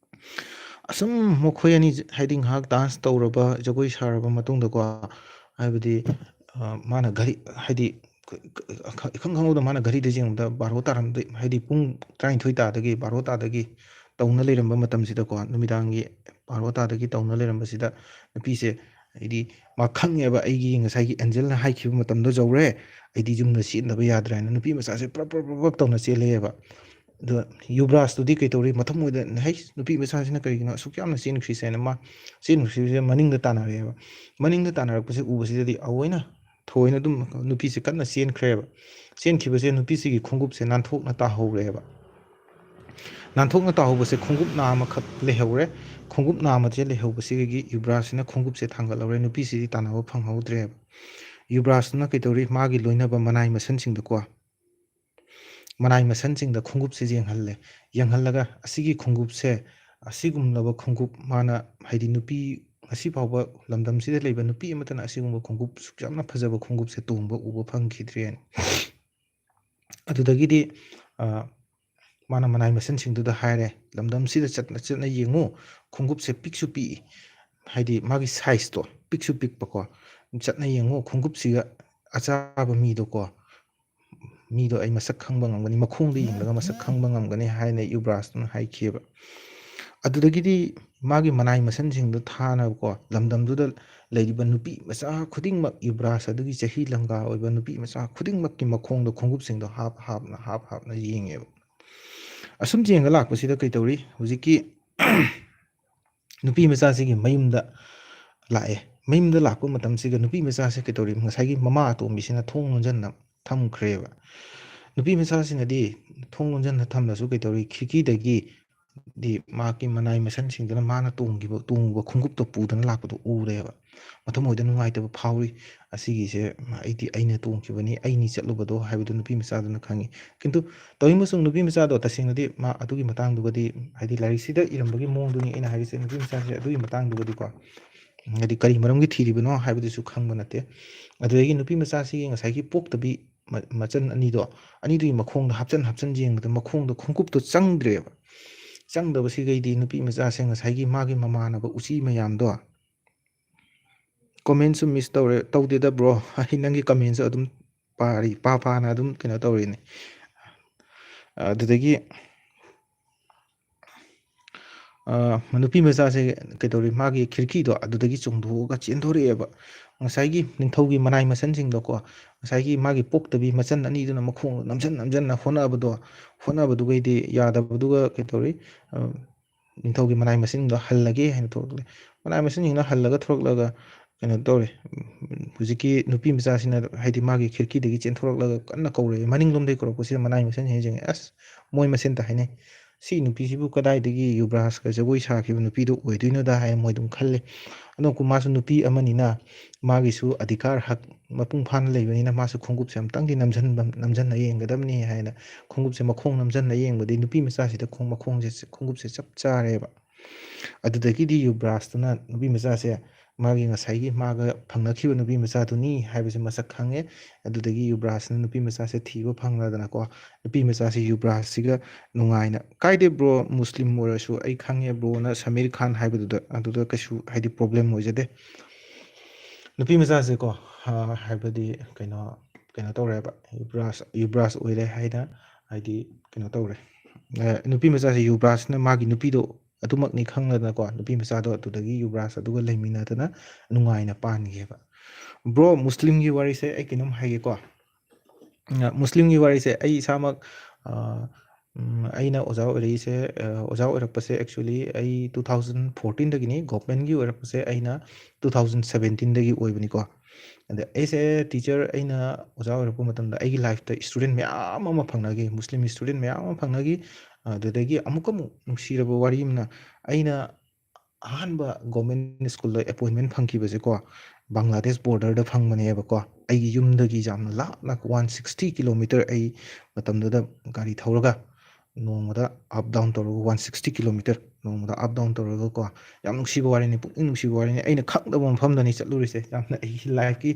ꯑꯁꯨꯝ ꯃꯈꯣꯏ ꯑꯅꯤ, ꯍꯥꯏꯗꯤ ꯉꯥꯏꯍꯥꯛ dance ꯇꯧꯔꯕ, ꯖꯒꯣꯏ ꯁꯥꯔꯕ ꯃꯇꯨꯡꯗꯀꯣ, ꯍꯥꯏꯕꯗꯤ, ꯑ, ꯃꯥꯅ ꯘꯔꯤ, ꯍꯥꯏꯗꯤ ꯏꯈꯪ ꯈꯪꯍꯧꯗ ꯃꯥꯅ ꯘꯔꯤꯗ ꯌꯦꯡꯕꯗ ꯕꯥꯔꯣ ꯇꯥꯔꯝꯗ-, ꯍꯥꯏꯗꯤ ꯄꯨꯡ ꯇꯔꯥꯅꯤꯊꯣꯏ ꯇꯥꯗꯒꯤ, ꯕꯥꯔꯣ ꯇꯥꯗꯒꯤ ꯇꯧꯅ ꯂꯩꯔꯝꯕ ꯃꯇꯝꯁꯤꯗꯀꯣ, ꯅꯨꯃꯤꯗꯥꯡꯒꯤ ꯕꯥꯔꯣ ꯇꯥꯗꯒꯤ ꯇꯧꯅ ꯂꯩꯔꯝꯕꯁꯤꯗ ꯅꯨꯄꯤꯁꯦ, ꯍꯥꯏꯗꯤ ꯃꯥ ꯈꯪꯉꯦꯕ ꯑꯩꯒꯤ ꯉꯁꯥꯏꯒꯤ ꯑꯦꯟꯖꯦꯜꯅ ꯍꯥꯏꯈꯤꯕ ꯃꯇꯝꯗꯣ ꯌꯧꯔꯦ, ꯑꯩꯗꯤ ꯌꯨꯝꯗ ꯆꯦꯟꯗꯕ ꯌꯥꯗ꯭ꯔꯦ ꯍꯥꯏꯅ ꯅꯨꯄꯤ ꯃꯆꯥꯁꯦ ꯄ꯭ꯔꯞ ꯄ꯭ꯔꯞ ꯄ꯭ꯔꯞ ꯄ꯭ꯔꯞ ꯇꯧꯅ ꯆꯦꯜꯂꯛꯑꯦꯕ꯫ ꯑꯗꯣ ꯌꯨꯕ꯭ꯔꯥꯖꯇꯨꯗꯤ ꯀꯩ ꯇꯧꯔꯤ? ꯃꯊꯃꯣꯏꯗ, "ꯍꯩ, ꯅꯨꯄꯤ ꯃꯆꯥꯁꯤꯅ ꯀꯔꯤꯒꯤꯅꯣ ꯑꯁꯨꯛ ꯌꯥꯝꯅ ꯆꯦꯟꯈ꯭ꯔꯤꯁꯦ?" ꯍꯥꯏꯅ ꯃꯥ ꯆꯦꯟꯈ꯭ꯔꯤꯁꯦ ꯃꯅꯤꯡꯗ ꯇꯥꯟꯅꯔꯛꯑꯦꯕ꯫ ꯃꯅꯤꯡꯗ ꯇꯥꯟꯅꯔꯛꯄꯁꯦ ꯎꯕꯁꯤꯗꯗꯤ ꯑꯑꯣꯏꯅ ꯊꯑꯣꯏꯅ ꯑꯗꯨꯝ ꯅꯨꯄꯤꯁꯦ ꯀꯟꯅ ꯆꯦꯟꯈ꯭ꯔꯦꯕ꯫ ꯆꯦꯟꯈꯤꯕꯁꯦ ꯅꯨꯄꯤꯁꯤꯒꯤ ꯈꯣꯡꯎꯞꯁꯦ ꯅꯥꯟꯊꯣꯛꯅ ꯇꯥꯍꯧꯔꯦꯕ꯫ ꯅꯥꯟꯊꯣꯛꯅ ꯇꯥꯍꯧꯕꯁꯦ ꯈꯣꯡꯎꯞ ꯅꯥꯝꯃꯈꯛ ꯂꯩꯍꯧꯔꯦ꯫ ꯈꯣꯡꯎꯞ ꯅꯥꯝꯃꯁꯦ ꯂꯩꯍꯧꯕꯁꯤꯗꯒꯤ ꯌꯨꯕ꯭ꯔꯥꯖꯁꯤꯅ ꯈꯣꯡꯎꯞꯁꯦ ꯊꯥꯡꯒꯠꯍꯧꯔꯦ꯫ ꯅꯨꯄꯤꯁꯤꯗꯤ ꯇꯥꯟꯅꯕ ꯐꯪꯍꯧꯗ꯭ꯔꯦꯕ꯫ ꯌꯨꯕ꯭ꯔꯥꯖꯇꯨꯅ ꯀꯩꯗꯧꯔꯤ? ꯃꯥꯒꯤ ꯂꯣꯏꯅꯕ ꯃꯅꯥꯏ ꯃꯁꯟꯁꯤꯡꯗꯀꯣ, ꯃꯅꯥꯏ ꯃꯁꯟꯁꯤꯡꯗ ꯈꯣꯡꯎꯞꯁꯦ ꯌꯦꯡꯍꯜꯂꯦ꯫ ꯌꯦꯡꯍꯜꯂꯒ, "ꯑꯁꯤꯒꯤ ꯈꯣꯡꯎꯞꯁꯦ ꯑꯁꯤꯒꯨꯝꯂꯕ ꯈꯣꯡꯎꯞ ꯃꯥꯅ, ꯍꯥꯏꯗꯤ ꯅꯨꯄꯤ, ꯉꯁꯤ ꯐꯥꯎꯕ ꯂꯝꯗꯝꯁꯤꯗ ꯂꯩꯕ ꯅꯨꯄꯤ ꯑꯃꯠꯇꯅ ꯑꯁꯤꯒꯨꯝꯕ ꯈꯣꯡꯎꯞ ꯁꯨꯛ ꯌꯥꯝꯅ ꯐꯖꯕ ꯈꯣꯡꯎꯞꯁꯦ ꯇꯣꯡꯕ ꯎꯕ ꯐꯪꯈꯤꯗ꯭ꯔꯦꯅ꯫ ꯑꯗꯨꯗꯒꯤꯗꯤ, ꯑ, ꯃꯥꯅ ꯃꯅꯥꯏ ꯃꯁꯟꯁꯤꯡꯗꯨꯗ ꯍꯥꯏꯔꯦ, "ꯂꯝꯗꯝꯁꯤꯗ ꯆꯠꯅ, ꯆꯠꯅ ꯌꯦꯡꯉꯨ, ꯈꯣꯡꯎꯞꯁꯦ ꯄꯤꯛꯁꯨ ꯄꯤꯛꯏ", ꯍꯥꯏꯗꯤ ꯃꯥꯒꯤ sizeꯇꯣ ꯄꯤꯛꯁꯨ ꯄꯤꯛꯄꯀꯣ, "ꯆꯠꯅ ꯌꯦꯡꯉꯨ, ꯈꯣꯡꯎꯞꯁꯤꯒ ꯑꯆꯥꯕ ꯃꯤꯗꯣꯀꯣ, ꯃꯤꯗꯣ ꯑꯩ ꯃꯁꯛ ꯈꯪꯕ ꯉꯝꯒꯅꯤ, ꯃꯈꯣꯡꯗ ꯌꯦꯡꯂꯒ ꯃꯁꯛ ꯈꯪꯕ ꯉꯝꯒꯅꯤ" ꯍꯥꯏꯅ ꯌꯨꯕ꯭ꯔꯥꯖꯇꯨꯅ ꯍꯥꯏꯈꯤꯑꯕ꯫ ꯑꯗꯨꯗꯒꯤꯗꯤ ꯃꯥꯒꯤ ꯃꯅꯥꯏ ꯃꯁꯟꯁꯤꯡꯗꯣ ꯊꯥꯅꯕꯀꯣ, ꯂꯝꯗꯝꯗꯨꯗ ꯂꯩꯔꯤꯕ ꯅꯨꯄꯤ ꯃꯆꯥ ꯈꯨꯗꯤꯡꯃꯛ, ꯌꯨꯕ꯭ꯔꯥꯖ ꯑꯗꯨꯒꯤ ꯆꯍꯤ ꯂꯪꯒꯥ ꯑꯣꯏꯕ ꯅꯨꯄꯤ ꯃꯆꯥ ꯈꯨꯗꯤꯡꯃꯛꯀꯤ ꯃꯈꯣꯡꯗ ꯈꯣꯡꯎꯞꯁꯤꯡꯗꯣ ꯍꯥꯞ ꯍꯥꯞꯅ, ꯍꯥꯞ ꯍꯥꯞꯅ ꯌꯦꯡꯉꯦꯕ꯫ ꯑꯁꯨꯝ ꯌꯦꯡꯉ ꯂꯥꯛꯄꯁꯤꯗ ꯀꯩ ꯇꯧꯔꯤ? ꯍꯧꯖꯤꯛꯀꯤ ꯅꯨꯄꯤ ꯃꯆꯥꯁꯤꯒꯤ ꯃꯌꯨꯝꯗ ꯂꯥꯛꯑꯦ꯫ ꯃꯌꯨꯝꯗ ꯂꯥꯛꯄ ꯃꯇꯝꯁꯤꯗ ꯅꯨꯄꯤ ꯃꯆꯥꯁꯦ ꯀꯩ ꯇꯧꯔꯤ? ꯉꯁꯥꯏꯒꯤ ꯃꯃꯥ ꯑꯇꯣꯝꯕꯤꯁꯤꯅ ꯊꯣꯡ ꯂꯣꯟꯁꯤꯟꯅ ꯊꯝꯈ꯭ꯔꯦꯕ꯫ ꯅꯨꯄꯤ ꯃꯆꯥꯁꯤꯅꯗꯤ ꯊꯣꯡ ꯂꯣꯟꯁꯤꯟꯅ ꯊꯝꯂꯁꯨ ꯀꯩ ꯇꯧꯔꯤ? ꯈꯤꯔꯀꯤꯗꯒꯤ ꯗꯤ ꯃꯍꯥꯛꯀꯤ ꯃꯅꯥꯏ ꯃꯁꯟꯁꯤꯡꯗꯨꯅ ꯃꯥꯅ ꯇꯣꯡꯈꯤꯕ, ꯇꯣꯡꯉꯨꯕ ꯈꯣꯡꯎꯞꯇꯣ ꯄꯨꯗꯨꯅ ꯂꯥꯛꯄꯗꯣ ꯎꯔꯦꯕ꯫ ꯃꯊꯃꯣꯏꯗ ꯅꯨꯡꯉꯥꯏꯇꯕ ꯐꯥꯎꯔꯤ꯫ "ꯑꯁꯤꯒꯤꯁꯦ ꯑꯩꯗꯤ ꯑꯩꯅ ꯇꯣꯡꯈꯤꯕꯅꯤ, ꯑꯩꯅꯤ ꯆꯠꯂꯨꯕꯗꯣ" ꯍꯥꯏꯕꯗꯨ ꯅꯨꯄꯤ ꯃꯆꯥꯗꯨꯅ ꯈꯪꯉꯤ꯫ ꯀꯤꯟꯇꯨ ꯇꯧꯏꯃꯁꯨꯡ ꯅꯨꯄꯤ ꯃꯆꯥꯗꯣ ꯇꯁꯦꯡꯅꯗꯤ ꯃꯥ ꯑꯗꯨꯒꯤ ꯃꯇꯥꯡꯗꯨꯒꯗꯤ, ꯍꯥꯏꯗꯤ ꯂꯥꯏꯔꯤꯛꯁꯤꯗ ꯏꯔꯝꯕꯒꯤ ꯃꯑꯣꯡꯗꯨꯅꯤ ꯑꯩꯅ ꯍꯥꯏꯔꯤꯁꯦ, ꯅꯨꯄꯤ ꯃꯆꯥꯁꯦ ꯑꯗꯨꯒꯤ ꯃꯇꯥꯡꯗꯨꯒꯗꯤꯀꯣ, ꯍꯥꯏꯗꯤ ꯀꯔꯤ ꯃꯔꯝꯒꯤ ꯊꯤꯔꯤꯕꯅꯣ ꯍꯥꯏꯕꯗꯨꯁꯨ ꯈꯪꯕ ꯅꯠꯇꯦ꯫ ꯑꯗꯨꯗꯒꯤ ꯅꯨꯄꯤ ꯃꯆꯥꯁꯤꯒꯤ ꯉꯁꯥꯏꯒꯤ ꯄꯣꯛꯇꯕꯤ ꯃ-, ꯃꯆꯟ ꯑꯅꯤꯗꯣ, ꯑꯅꯤꯗꯨꯒꯤ ꯃꯈꯣꯡꯗ ꯍꯥꯞꯆꯟ ꯍꯥꯞꯆꯟ ꯌꯦꯡꯕꯗ ꯃꯈꯣꯡꯗ ꯈꯣꯡꯎꯞꯇꯣ ꯆꯪꯗ꯭ꯔꯦꯕ꯫ ꯆꯪꯗꯕꯁꯤꯒꯩꯗꯤ ꯅꯨꯄꯤ ꯃꯆꯥꯁꯦ ꯉꯁꯥꯏꯒꯤ ꯃꯥꯒꯤ ꯃꯃꯥꯟꯅꯕ ꯎꯆꯤ ꯃꯌꯥꯝꯗꯣ, comment ꯁꯨ miss ꯇꯧꯔꯦ, ꯇꯧꯗꯦꯗ bro, ꯑꯩ ꯅꯪꯒꯤ comment ꯁꯨ ꯑꯗꯨꯝ ꯄꯥꯔꯤ, ꯄꯥ ꯄꯥꯅ ꯑꯗꯨꯝ ꯀꯩꯅꯣ ꯇꯧꯔꯤꯅꯦ꯫ ꯑꯗꯨꯗꯒꯤ, ꯑ, ꯅꯨꯄꯤ ꯃꯆꯥꯁꯦ ꯀꯩꯗꯧꯔꯤ, ꯃꯥꯒꯤ ꯈꯤꯔꯀꯤꯗꯣ ꯑꯗꯨꯗꯒꯤ ꯆꯣꯡꯊꯣꯛꯑꯒ ꯆꯦꯟꯊꯣꯔꯛꯑꯦꯕ꯫ ꯉꯁꯥꯏꯒꯤ ꯅꯤꯡꯊꯧꯒꯤ ꯃꯅꯥꯏ ꯃꯁꯟꯁꯤꯡꯗꯣꯀꯣ, ꯉꯁꯥꯏꯒꯤ ꯃꯥꯒꯤ ꯄꯣꯛꯇꯕꯤ ꯃꯆꯟ ꯑꯅꯤꯗꯨꯅ ꯃꯈꯣꯡ ꯅꯝꯖꯟ ꯅꯝꯖꯟꯅ ꯍꯣꯠꯅꯕꯗꯣ, ꯍꯣꯠꯅꯕꯗꯨꯒꯩꯗꯤ ꯌꯥꯗꯕꯗꯨꯒ ꯀꯩꯗꯧꯔꯤ, ꯑ, ꯅꯤꯡꯊꯧꯒꯤ ꯃꯅꯥꯏ ꯃꯁꯤꯡꯗꯣ ꯍꯜꯂꯒꯦ ꯍꯥꯏꯅ ꯊꯣꯛꯂꯛꯂꯦ꯫ ꯃꯅꯥꯏ ꯃꯁꯤꯡꯁꯤꯡꯅ ꯍꯜꯂꯒ ꯊꯣꯛꯂꯛꯂꯒ ꯀꯩꯅꯣ ꯇꯧꯔꯦ, ꯎꯝ, ꯍꯧꯖꯤꯛꯀꯤ ꯅꯨꯄꯤ ꯃꯆꯥꯁꯤꯅ ꯍꯥꯏꯗꯤ ꯃꯥꯒꯤ ꯈꯤꯔꯀꯤꯗꯒꯤ ꯆꯦꯟꯊꯣꯔꯛꯂꯒ ꯀꯟꯅ ꯀꯧꯔꯛꯑꯦ, ꯃꯅꯤꯡꯂꯣꯝꯗꯒꯤ ꯀꯧꯔꯛꯄꯁꯤꯗ ꯃꯅꯥꯏ ꯃꯁꯤꯡꯁꯤꯡꯁꯦ, ꯑꯁ, ꯃꯣꯏ ꯃꯁꯦꯟꯇ ꯍꯥꯏꯅꯩ, "ꯁꯤ ꯅꯨꯄꯤꯁꯤꯕꯨ ꯀꯗꯥꯏꯗꯒꯤ ꯌꯨꯕ꯭ꯔꯥꯖꯀ ꯖꯒꯣꯏ ꯁꯥꯈꯤꯕ ꯅꯨꯄꯤꯗꯣ ꯑꯣꯏꯗꯣꯏꯅꯣꯗ?" ꯍꯥꯏꯅ ꯃꯣꯏ ꯑꯗꯨꯝ ꯈꯜꯂꯦ꯫ ꯑꯗꯣ ꯀꯨ-, ꯃꯥꯁꯨ ꯅꯨꯄꯤ ꯑꯃꯅꯤꯅ ꯃꯥꯒꯤꯁꯨ ꯑꯙꯤꯀꯥꯔ, ꯍꯛ, ꯃꯄꯨꯡ ꯐꯥꯅ ꯂꯩꯕꯅꯤꯅ ꯃꯥꯁꯨ ꯈꯣꯡꯎꯞꯁꯦ ꯑꯝꯇꯪꯗꯤ ꯅꯝꯖꯟꯕ-, ꯅꯝꯖꯟꯅ ꯌꯦꯡꯒꯗꯕꯅꯤ ꯍꯥꯏꯅ ꯈꯣꯡꯎꯞꯁꯦ ꯃꯈꯣꯡ ꯅꯝꯖꯟꯅ ꯌꯦꯡꯕꯗꯤ ꯅꯨꯄꯤ ꯃꯆꯥꯁꯤꯗ ꯈꯣꯡ-, ꯃꯈꯣꯡꯁꯦ, ꯈꯣꯡꯎꯞꯁꯦ ꯆꯞ ꯆꯥꯔꯦꯕ꯫ ꯑꯗꯨꯗꯒꯤꯗꯤ ꯌꯨꯕ꯭ꯔꯥꯖꯇꯨꯅ ꯅꯨꯄꯤ ꯃꯆꯥꯁꯦ ꯃꯥꯒꯤ ꯉꯁꯥꯏꯒꯤ ꯃꯥꯒ ꯐꯪꯅꯈꯤꯕ ꯅꯨꯄꯤ ꯃꯆꯥꯗꯨꯅꯤ ꯍꯥꯏꯕꯁꯦ ꯃꯁꯛ ꯈꯪꯉꯦ꯫ ꯑꯗꯨꯗꯒꯤ ꯌꯨꯕ꯭ꯔꯥꯖꯅ ꯅꯨꯄꯤ ꯃꯆꯥꯁꯦ ꯊꯤꯕ ꯐꯪꯂꯗꯅꯀꯣ, ꯅꯨꯄꯤ ꯃꯆꯥꯁꯦ ꯌꯨꯕ꯭ꯔꯥꯖꯁꯤꯒ ꯅꯨꯡꯉꯥꯏꯅ, "ꯀꯥꯏꯗꯦ ꯕ꯭ꯔꯣ, ꯃꯨꯁꯂꯤꯝ ꯑꯣꯏꯔꯁꯨ ꯑꯩ ꯈꯪꯉꯦ ꯕ꯭ꯔꯣꯅ ꯁꯃꯤꯔ ꯈꯥꯟ ꯍꯥꯏꯕꯗꯨꯗ, ꯑꯗꯨꯗ ꯀꯩꯁꯨ ꯍꯥꯏꯗꯤ ꯄ꯭ꯔꯣꯕ꯭ꯂꯦꯝ ꯑꯣꯏꯖꯗꯦ"꯫ ꯅꯨꯄꯤ ꯃꯆꯥꯁꯦꯀꯣ, ꯑ, ꯍꯥꯏꯕꯗꯤ ꯀꯩꯅꯣ, ꯀꯩꯅꯣ ꯇꯧꯔꯦꯕ, ꯌꯨꯕ꯭ꯔꯥꯖ, ꯌꯨꯕ꯭ꯔꯥꯖ ꯑꯣꯏꯔꯦ ꯍꯥꯏꯅ ꯍꯥꯏꯗꯤ ꯀꯩꯅꯣ ꯇꯧꯔꯦ꯫ ꯑ, ꯅꯨꯄꯤ ꯃꯆꯥꯁꯦ ꯌꯨꯕ꯭ꯔꯥꯖꯅ ꯃꯥꯒꯤ ꯅꯨꯄꯤꯗꯣ ꯑꯗꯨꯃꯛꯅꯤ ꯈꯪꯂꯗꯅꯀꯣ, ꯅꯨꯄꯤ ꯃꯆꯥꯗꯣ ꯑꯗꯨꯗꯒꯤ ꯌꯨꯕ꯭ꯔꯥꯖ ꯑꯗꯨꯒ ꯂꯩꯃꯤꯟꯅꯗꯅ ꯅꯨꯡꯉꯥꯏꯅ ꯄꯥꯟꯈꯤꯑꯕ꯫ ꯕ꯭ꯔꯣ, ꯃꯨꯁꯂꯤꯝꯒꯤ ꯋꯥꯔꯤꯁꯦ ꯑꯩ ꯀꯩꯅꯣꯝ ꯍꯥꯏꯒꯦꯀꯣ꯫ ꯑ, ꯃꯨꯁꯂꯤꯝꯒꯤ ꯋꯥꯔꯤꯁꯦ ꯑꯩ ꯏꯁꯥꯃꯛ, ꯑ, ꯎꯝ, ꯑꯩꯅ ꯑꯣꯖꯥ ꯑꯣꯏꯔꯛꯏꯁꯦ, ꯑ, ꯑꯣꯖꯥ ꯑꯣꯏꯔꯛꯄꯁꯦ actually ꯑꯩ two thousand fourteen ꯗꯒꯤꯅꯤ, ꯒꯣꯔꯃꯦꯟꯒꯤ ꯑꯣꯏꯔꯛꯄꯁꯦ ꯑꯩꯅ two thousand seventeen ꯗꯒꯤ ꯑꯣꯏꯕꯅꯤꯀꯣ꯫ ꯑꯗ ꯑꯩꯁꯦ ꯇꯤꯆꯔ, ꯑꯩꯅ ꯑꯣꯖꯥ ꯑꯣꯏꯔꯛꯄ ꯃꯇꯝꯗ ꯑꯩꯒꯤ ꯂꯥꯏꯐꯇ ꯏꯁꯇꯨꯗꯦꯟ ꯃꯌꯥꯝ ꯑꯃ ꯐꯪꯅꯈꯤ, ꯃꯨꯁꯂꯤꯝ ꯏꯁꯇꯨꯗꯦꯟ ꯃꯌꯥꯝ ꯑꯃ ꯐꯪꯅꯈꯤ꯫ ꯑꯗꯨꯗꯒꯤ ꯑꯃꯨꯛꯀ ꯑꯃꯨꯛ ꯅꯨꯡꯁꯤꯔꯕ ꯋꯥꯔꯤ ꯑꯃꯅ, ꯑꯩꯅ ꯑꯍꯥꯟꯕ ꯒꯣꯔꯃꯦꯟ ꯁ꯭ꯀꯨꯜꯗ ꯑꯦꯄꯣꯏꯟꯃꯦꯟ ꯐꯪꯈꯤꯕꯁꯦꯀꯣ, ꯕꯪꯒ꯭ꯂꯥꯗꯦꯁ ꯕꯣꯔꯗꯔꯗ ꯐꯪꯕꯅꯦꯕꯀꯣ꯫ ꯑꯩꯒꯤ ꯌꯨꯝꯗꯒꯤ ꯌꯥꯝꯅ ꯂꯥꯞꯅ one sixty kilometre, ꯑꯩ ꯃꯇꯝꯗꯨꯗ ꯒꯥꯔꯤ ꯊꯧꯔꯒ ꯅꯣꯡꯃꯗ ꯑꯞ ꯗꯥꯎꯟ ꯇꯧꯔꯒ, one sixty kilometre ꯅꯣꯡꯃꯗ ꯑꯞ ꯗꯥꯎꯟ ꯇꯧꯔꯒꯀꯣ, ꯌꯥꯝ ꯅꯨꯡꯁꯤꯕ ꯋꯥꯔꯤꯅꯤ, ꯄꯨꯛꯅꯤꯡ ꯅꯨꯡꯁꯤꯕ ꯋꯥꯔꯤꯅꯤ꯫ ꯑꯩꯅ ꯈꯪꯗꯕ ꯃꯐꯝꯗꯅꯤ ꯆꯠꯂꯨꯔꯤꯁꯦ꯫ ꯌꯥꯝꯅ ꯑꯩꯒꯤ ꯂꯥꯏꯐꯀꯤ,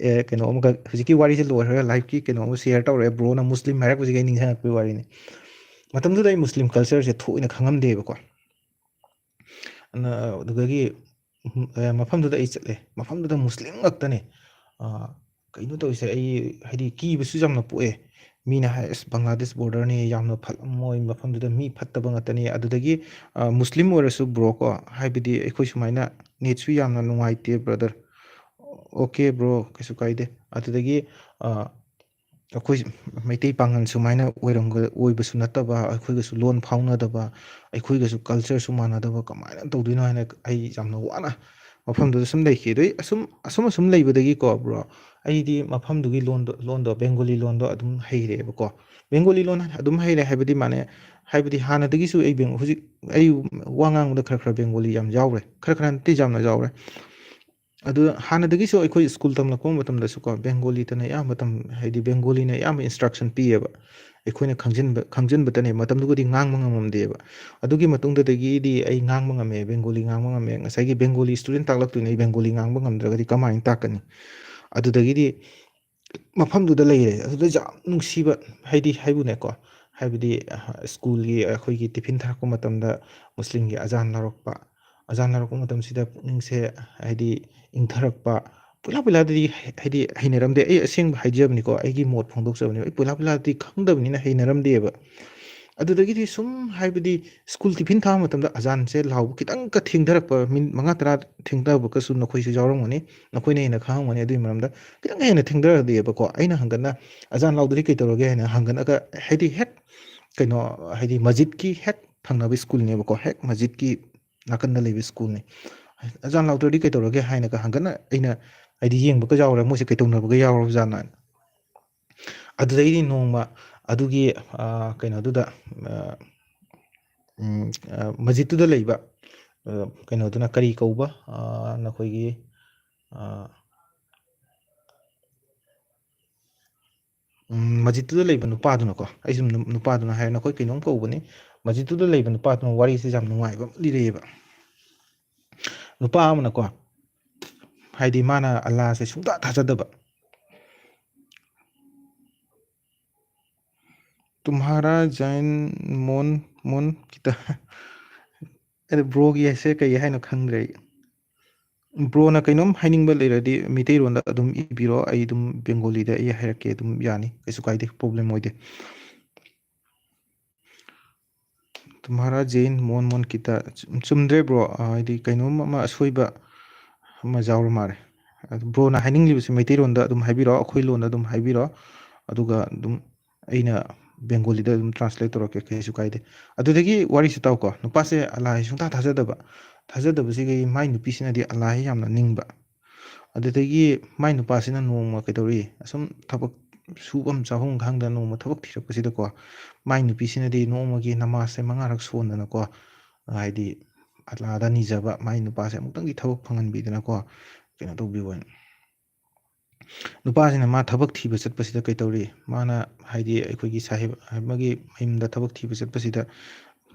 ꯑꯦ, ꯀꯩꯅꯣ ꯑꯃꯈꯛ, ꯍꯧꯖꯤꯛꯀꯤ ꯋꯥꯔꯤꯁꯦ ꯂꯣꯏꯔꯒ ꯂꯥꯏꯐꯀꯤ ꯀꯩꯅꯣ ꯑꯃ ꯁꯤꯌꯔ ꯇꯧꯔꯛꯑꯦ꯫ ꯕ꯭ꯔꯣꯅ ꯃꯨꯁꯂꯤꯝ ꯍꯥꯏꯔꯛꯄꯁꯤꯒꯤ ꯑꯩ ꯅꯤꯡꯁꯤꯡꯉꯛꯄꯒꯤ ꯋꯥꯔꯤꯅꯤ꯫ ꯃꯇꯝꯗꯨꯗ ꯑꯩ ꯃꯨꯁꯂꯤꯝ ꯀꯜꯆꯔꯁꯦ ꯊꯣꯏꯅ ꯈꯪꯉꯝꯗꯦꯕꯀꯣ꯫ ꯑꯗꯨꯗꯒꯤ, ꯎꯝ, ꯑꯦ, ꯃꯐꯝꯗꯨꯗ ꯑꯩ ꯆꯠꯂꯦ꯫ ꯃꯐꯝꯗꯨꯗ ꯃꯨꯁꯂꯤꯝ ꯉꯥꯛꯇꯅꯦ꯫ ꯑ, ꯀꯩꯅꯣ ꯇꯧꯔꯤꯁꯦ, ꯑꯩ ꯍꯥꯏꯗꯤ ꯀꯤꯕꯁꯨ ꯌꯥꯝꯅ ꯄꯣꯛꯑꯦ꯫ ꯃꯤꯅ ꯍꯥꯏ, "ꯑꯁ, ꯕꯪꯒ꯭ꯂꯥꯗꯦꯁ ꯕꯣꯔꯗꯔꯅꯦ, ꯌꯥꯝꯅ ꯐꯠꯂꯝꯃꯣꯏ, ꯃꯐꯝꯗꯨꯗ ꯃꯤ ꯐꯠꯇꯕ ꯉꯥꯛꯇꯅꯤ"꯫ ꯑꯗꯨꯗꯒꯤ, ꯑ, ꯃꯨꯁꯂꯤꯝ ꯑꯣꯏꯔꯁꯨ ꯕ꯭ꯔꯣ ꯀꯣ, ꯍꯥꯏꯕꯗꯤ ꯑꯩꯈꯣꯏ ꯁꯨꯃꯥꯏꯅ ꯅꯦꯠꯁꯨ ꯌꯥꯝꯅ ꯅꯨꯡꯉꯥꯏꯇꯦ ꯕ꯭ꯔꯗꯔ꯫ ꯑꯣꯀꯦ ꯕ꯭ꯔꯣ, ꯀꯩꯁꯨ ꯀꯥꯏꯗꯦ꯫ ꯑꯗꯨꯗꯒꯤ, ꯑ, ꯑꯩꯈꯣꯏ ꯃꯩꯇꯩ ꯄꯥꯉꯜ ꯁꯨꯃꯥꯏꯅ ꯑꯣꯏꯔꯝꯒ-, ꯑꯣꯏꯕꯁꯨ ꯅꯠꯇꯕ, ꯑꯩꯈꯣꯏꯒꯁꯨ ꯂꯣꯟ ꯐꯥꯎꯅꯗꯕ, ꯑꯩꯈꯣꯏꯒꯁꯨ ꯀꯜꯆꯔꯁꯨ ꯃꯥꯟꯅꯗꯕ, ꯀꯃꯥꯏꯅ ꯇꯧꯗꯣꯏꯅꯣ ꯍꯥꯏꯅ ꯑꯩ ꯌꯥꯝꯅ ꯋꯥꯅ ꯃꯐꯝꯗꯨꯗ ꯁꯨꯝ ꯂꯩꯈꯤ꯫ ꯑꯗꯩ ꯑꯁꯨꯝ ꯑꯁꯨꯝ ꯑꯁꯨꯝ ꯂꯩꯕꯗꯒꯤꯀꯣ ꯕ꯭ꯔꯣ, ꯑꯩꯗꯤ ꯃꯐꯝꯗꯨꯒꯤ ꯂꯣꯟꯗꯣ ꯂꯣꯟꯗꯣ ꯕꯦꯡꯒꯣꯂꯤ ꯂꯣꯟꯗꯣ ꯑꯗꯨꯝ ꯍꯩꯔꯦꯕꯀꯣ꯫ ꯕꯦꯡꯒꯣꯂꯤ ꯂꯣꯟ ꯑꯗꯨꯝ ꯍꯩꯔꯦ ꯍꯥꯏꯕꯗꯤ ꯃꯥꯅꯦ, ꯍꯥꯏꯕꯗꯤ ꯍꯥꯟꯅꯗꯒꯤꯁꯨ ꯑꯩ ꯕꯦꯡ- ꯍꯧꯖꯤꯛ ꯑꯩ ꯋꯥ ꯉꯥꯡꯕꯗ ꯈꯔ ꯈꯔ ꯕꯦꯡꯒꯣꯂꯤ ꯌꯥꯝ ꯌꯥꯎꯔꯦ, ꯈꯔ ꯈꯔ ꯅꯠꯇꯦ, ꯌꯥꯝꯅ ꯌꯥꯎꯔꯦ꯫ ꯑꯗꯨ ꯍꯥꯟꯅꯗꯒꯤꯁꯨ ꯑꯩꯈꯣꯏ ꯁ꯭ꯀꯨꯜ ꯇꯝꯂꯛꯄ ꯃꯇꯝꯗꯁꯨꯀꯣ ꯕꯦꯡꯒꯣꯂꯤꯗꯅ ꯑꯌꯥꯝꯕ ꯇꯝ ꯍꯥꯏꯗꯤ ꯕꯦꯡꯒꯣꯂꯤꯅ ꯑꯌꯥꯝꯕ ꯏꯟꯁꯇ꯭ꯔꯛꯁꯟ ꯄꯤꯌꯦꯕ꯫ ꯑꯩꯈꯣꯏꯅ ꯈꯪꯖꯤꯟꯕ ꯈꯪꯖꯤꯟꯕꯇꯅꯦ, ꯃꯇꯝꯗꯨꯒꯗꯤ ꯉꯥꯡꯕ ꯉꯝꯃꯝꯗꯦꯕ꯫ ꯑꯗꯨꯒꯤ ꯃꯇꯨꯡꯗꯨꯗꯒꯤꯗꯤ ꯑꯩ ꯉꯥꯡꯕ ꯉꯝꯃꯦ, ꯕꯦꯡꯒꯣꯂꯤ ꯉꯥꯡꯕ ꯉꯝꯃꯦ꯫ ꯉꯁꯥꯏꯒꯤ ꯕꯦꯡꯒꯣꯂꯤ ꯁ꯭ꯇꯨꯗꯦꯟ ꯇꯥꯛꯂꯛꯇꯣꯏꯅꯦ, ꯑꯩ ꯕꯦꯡꯒꯣꯂꯤ ꯉꯥꯡꯕ ꯉꯝꯗ꯭ꯔꯒꯗꯤ ꯀꯃꯥꯏꯅ ꯇꯥꯛꯀꯅꯤ? ꯑꯗꯨꯗꯒꯤꯗꯤ ꯃꯐꯝꯗꯨꯗ ꯂꯩꯔꯦ꯫ ꯑꯗꯨꯗ ꯌꯥꯝ ꯅꯨꯡꯁꯤꯕ ꯍꯥꯏꯗꯤ ꯍꯥꯏꯕꯨꯅꯦꯀꯣ, ꯍꯥꯏꯕꯗꯤ ꯑ, ꯁ꯭ꯀꯨꯜꯒꯤ ꯑꯩꯈꯣꯏꯒꯤ ꯇꯤꯐꯤꯟ ꯊꯥꯔꯛꯄ ꯃꯇꯝꯗ ꯃꯨꯁꯂꯤꯝꯒꯤ ꯑꯖꯥꯟ ꯂꯧꯔꯛꯄ, ꯑꯖꯥꯟ ꯂꯧꯔꯛꯄ ꯃꯇꯝꯁꯤꯗ ꯄꯨꯛꯅꯤꯡꯁꯦ ꯍꯥꯏꯗꯤ ꯏꯪꯊꯔꯛꯄ꯫ ꯄꯣꯏꯂꯥ ꯄꯣꯏꯂꯥꯗꯗꯤ ꯍꯥꯏꯗꯤ ꯍꯩꯅꯔꯝꯗꯦ꯫ ꯑꯩ ꯑꯁꯦꯡꯕ ꯍꯥꯏꯖꯕꯅꯤꯀꯣ, ꯑꯩꯒꯤ ꯃꯣꯠ ꯐꯣꯡꯗꯣꯛꯆꯕꯅꯤ, ꯑꯩ ꯄꯣꯏꯂꯥ ꯄꯣꯏꯂꯥꯗꯗꯤ ꯈꯪꯗꯕꯅꯤꯅ ꯍꯩꯅꯔꯝꯗꯦꯕ꯫ ꯑꯗꯨꯗꯒꯤꯗꯤ ꯁꯨꯝ ꯍꯥꯏꯕꯗꯤ ꯁ꯭ꯀꯨꯜ ꯇꯤꯐꯤꯟ ꯊꯥꯕ ꯃꯇꯝꯗ ꯑꯖꯥꯟꯁꯦ ꯂꯥꯎꯕ ꯈꯤꯇꯪꯒ ꯊꯦꯡꯊꯔꯛꯄ, ꯃꯤꯅꯤꯠ ꯃꯉꯥ ꯇꯔꯥ ꯊꯦꯡꯊꯕꯒꯁꯨ ꯅꯈꯣꯏꯁꯨ ꯌꯥꯎꯔꯝꯒꯅꯤ, ꯅꯈꯣꯏꯅ ꯍꯦꯟꯅ ꯈꯪꯉꯝꯒꯅꯤ꯫ ꯑꯗꯨꯒꯤ ꯃꯔꯝꯗ ꯈꯤꯇꯪ ꯍꯦꯟꯅ ꯊꯦꯡꯊꯔꯛꯑꯗꯤꯕꯀꯣ, ꯑꯩꯅ ꯍꯪꯒꯠꯅ "ꯑꯖꯥꯟ ꯂꯥꯎꯗ꯭ꯔꯗꯤ ꯀꯩ ꯇꯧꯔꯒꯦ?" ꯍꯥꯏꯅ ꯍꯪꯒꯠꯅꯒ ꯍꯥꯏꯗꯤ ꯍꯦꯛ ꯀꯩꯅꯣ ꯍꯥꯏꯗꯤ ꯃꯁꯖꯤꯠꯀꯤ ꯍꯦꯛ ꯊꯪꯅꯕ ꯁ꯭ꯀꯨꯜꯅꯦꯕꯀꯣ, ꯍꯦꯛ ꯃꯁꯖꯤꯠꯀꯤ ꯅꯥꯀꯟꯗ ꯂꯩꯕ ꯁ꯭ꯀꯨꯜꯅꯤ꯫ "ꯑꯖꯥꯟ ꯂꯥꯎꯗ꯭ꯔꯗꯤ ꯀꯩ ꯇꯧꯔꯒꯦ?" ꯍꯥꯏꯅꯒ ꯍꯪꯒꯠꯅ ꯑꯩꯅ ꯍꯥꯏꯗꯤ ꯌꯦꯡꯕꯒ ꯌꯥꯎꯔꯦ, ꯃꯣꯏꯁꯦ ꯀꯩ ꯇꯧꯅꯕꯒ ꯌꯥꯎꯔꯕꯖꯥꯠꯅꯣ ꯍꯥꯏꯅ꯫ ꯑꯗꯨꯗꯩꯗꯤ ꯅꯣꯡꯃ ꯑꯗꯨꯒꯤ ꯑ, ꯀꯩꯅꯣꯗꯨꯗ ꯑ, ꯎꯝ, ꯑ, ꯃꯁꯖꯤꯠꯇꯨꯗ ꯂꯩꯕ ꯑ, ꯀꯩꯅꯣꯗꯨꯅ ꯀꯔꯤ ꯀꯧꯕ ꯑ, ꯅꯈꯣꯏꯒꯤ ꯑ, ꯎꯝ, ꯃꯁꯖꯤꯠꯇꯨꯗ ꯂꯩꯕ ꯅꯨꯄꯥꯗꯨꯅꯀꯣ, ꯑꯩꯁꯨ ꯅꯨ- ꯅꯨꯄꯥꯗꯨꯅ ꯍꯥꯏꯔꯦ, "ꯅꯈꯣꯏ ꯀꯩꯅꯣꯝ ꯀꯧꯕꯅꯤ, ꯃꯁꯖꯤꯠꯇꯨꯗ ꯂꯩꯕ ꯅꯨꯄꯥꯗꯨꯅ ꯋꯥꯔꯤꯁꯦ ꯌꯥꯝ ꯅꯨꯡꯉꯥꯏꯕ ꯑꯃ ꯂꯤꯔꯛꯑꯦꯕ"꯫ ꯅꯨꯄꯥ ꯑꯃꯅꯀꯣ, ꯍꯥꯏꯗꯤ ꯃꯥꯅ ꯑꯜꯂꯥꯁꯦ ꯁꯨꯡꯊꯥ ꯊꯥꯖꯗꯕ, "तुम्हारा जैन मोन मोन किता" ꯑꯗꯨ ꯕ꯭ꯔꯣꯒꯤ ꯍꯥꯏꯁꯦ ꯀꯩ ꯍꯥꯏꯅꯣ ꯈꯪꯗ꯭ꯔꯦ ꯑꯩ꯫ ꯕ꯭ꯔꯣꯅ ꯀꯩꯅꯣꯝ ꯍꯥꯏꯅꯤꯡꯕ ꯂꯩꯔꯗꯤ ꯃꯩꯇꯩꯂꯣꯟꯗ ꯑꯗꯨꯝ ꯏꯕꯤꯔꯣ, ꯑꯩ ꯑꯗꯨꯝ ꯕꯦꯡꯒꯣꯂꯤꯗ ꯑꯩ ꯍꯥꯏꯔꯛꯀꯦ, ꯑꯗꯨꯝ ꯌꯥꯅꯤ, ꯀꯩꯁꯨ ꯀꯥꯏꯗꯦ, ꯄ꯭ꯔꯣꯕ꯭ꯂꯦꯝ ꯑꯣꯏꯗꯦ꯫ "तुम्हारा जैन मोन मोन किता" ꯆꯨꯝ- ꯆꯨꯝꯗ꯭ꯔꯦ ꯕ꯭ꯔꯣ, ꯑ, ꯍꯥꯏꯗꯤ ꯀꯩꯅꯣꯝ ꯑꯃ ꯑꯁꯣꯏꯕ ꯑꯃ ꯌꯥꯎꯔ ꯃꯥꯜꯂꯦ꯫ ꯑꯗꯨ ꯕ꯭ꯔꯣꯅ ꯍꯥꯏꯅꯤꯡꯂꯤꯕꯁꯤ ꯃꯩꯇꯩꯂꯣꯟꯗ ꯑꯗꯨꯝ ꯍꯥꯏꯕꯤꯔꯣ, ꯑꯩꯈꯣꯏ ꯂꯣꯟꯗ ꯑꯗꯨꯝ ꯍꯥꯏꯕꯤꯔꯣ, ꯑꯗꯨꯒ ꯑꯗꯨꯝ ꯑꯩꯅ ꯕꯦꯡꯒꯣꯂꯤꯗ ꯑꯗꯨꯝ ꯇ꯭ꯔꯥꯟꯁꯂꯦꯠ ꯇꯧꯔꯛꯀꯦ, ꯀꯩꯁꯨ ꯀꯥꯏꯗꯦ꯫ ꯑꯗꯨꯗꯒꯤ ꯋꯥꯔꯤꯁꯤ ꯇꯥꯎꯀꯣ, ꯅꯨꯄꯥꯁꯦ ꯑꯜꯂꯥꯍꯁꯤ ꯁꯨꯡꯊꯥ ꯊꯥꯖꯗꯕ, ꯊꯥꯖꯗꯕꯁꯤꯒꯤ ꯃꯥꯏ ꯅꯨꯄꯤꯁꯤꯅꯗꯤ ꯑꯜꯂꯥꯍꯤ ꯌꯥꯝꯅ ꯅꯤꯡꯕ꯫ ꯑꯗꯨꯗꯒꯤ ꯃꯥꯏ ꯅꯨꯄꯥꯁꯤꯅ ꯅꯣꯡꯃ ꯀꯩꯗꯧꯔꯤ, ꯑꯁꯨꯝ ꯊꯕꯛ ꯁꯨꯐꯝ ꯆꯥꯐꯝ ꯈꯪꯗ ꯅꯣꯡꯃ ꯊꯕꯛ ꯊꯤꯔꯛꯄꯁꯤꯗꯀꯣ, ꯃꯥꯏ ꯅꯨꯄꯤꯁꯤꯅꯗꯤ ꯅꯣꯡꯃꯒꯤ ꯅꯃꯥꯖꯁꯦ ꯃꯉꯥꯔꯛ ꯁꯣꯟꯗꯅꯀꯣ, ꯍꯥꯏꯗꯤ ꯑꯜꯂꯥꯗ ꯅꯤꯖꯕ, ꯃꯥꯏ ꯅꯨꯄꯥꯁꯦ ꯑꯃꯨꯛꯇꯪꯗꯤ ꯊꯕꯛ ꯐꯪꯍꯟꯕꯤꯗꯅꯀꯣ, ꯀꯩꯅꯣ ꯇꯧꯕꯤꯌꯣꯅ꯫ ꯅꯨꯄꯥꯁꯤꯅ ꯃꯥ ꯊꯕꯛ ꯊꯤꯕ ꯆꯠꯄꯁꯤꯗ ꯀꯩꯇꯧꯔꯤ? ꯃꯥꯅ, ꯍꯥꯏꯗꯤ ꯑꯩꯈꯣꯏꯒꯤ ꯁꯥꯍꯦꯕ ꯑꯃꯒꯤ ꯃꯌꯨꯝꯗ ꯊꯕꯛ ꯊꯤꯕ ꯆꯠꯄꯁꯤꯗ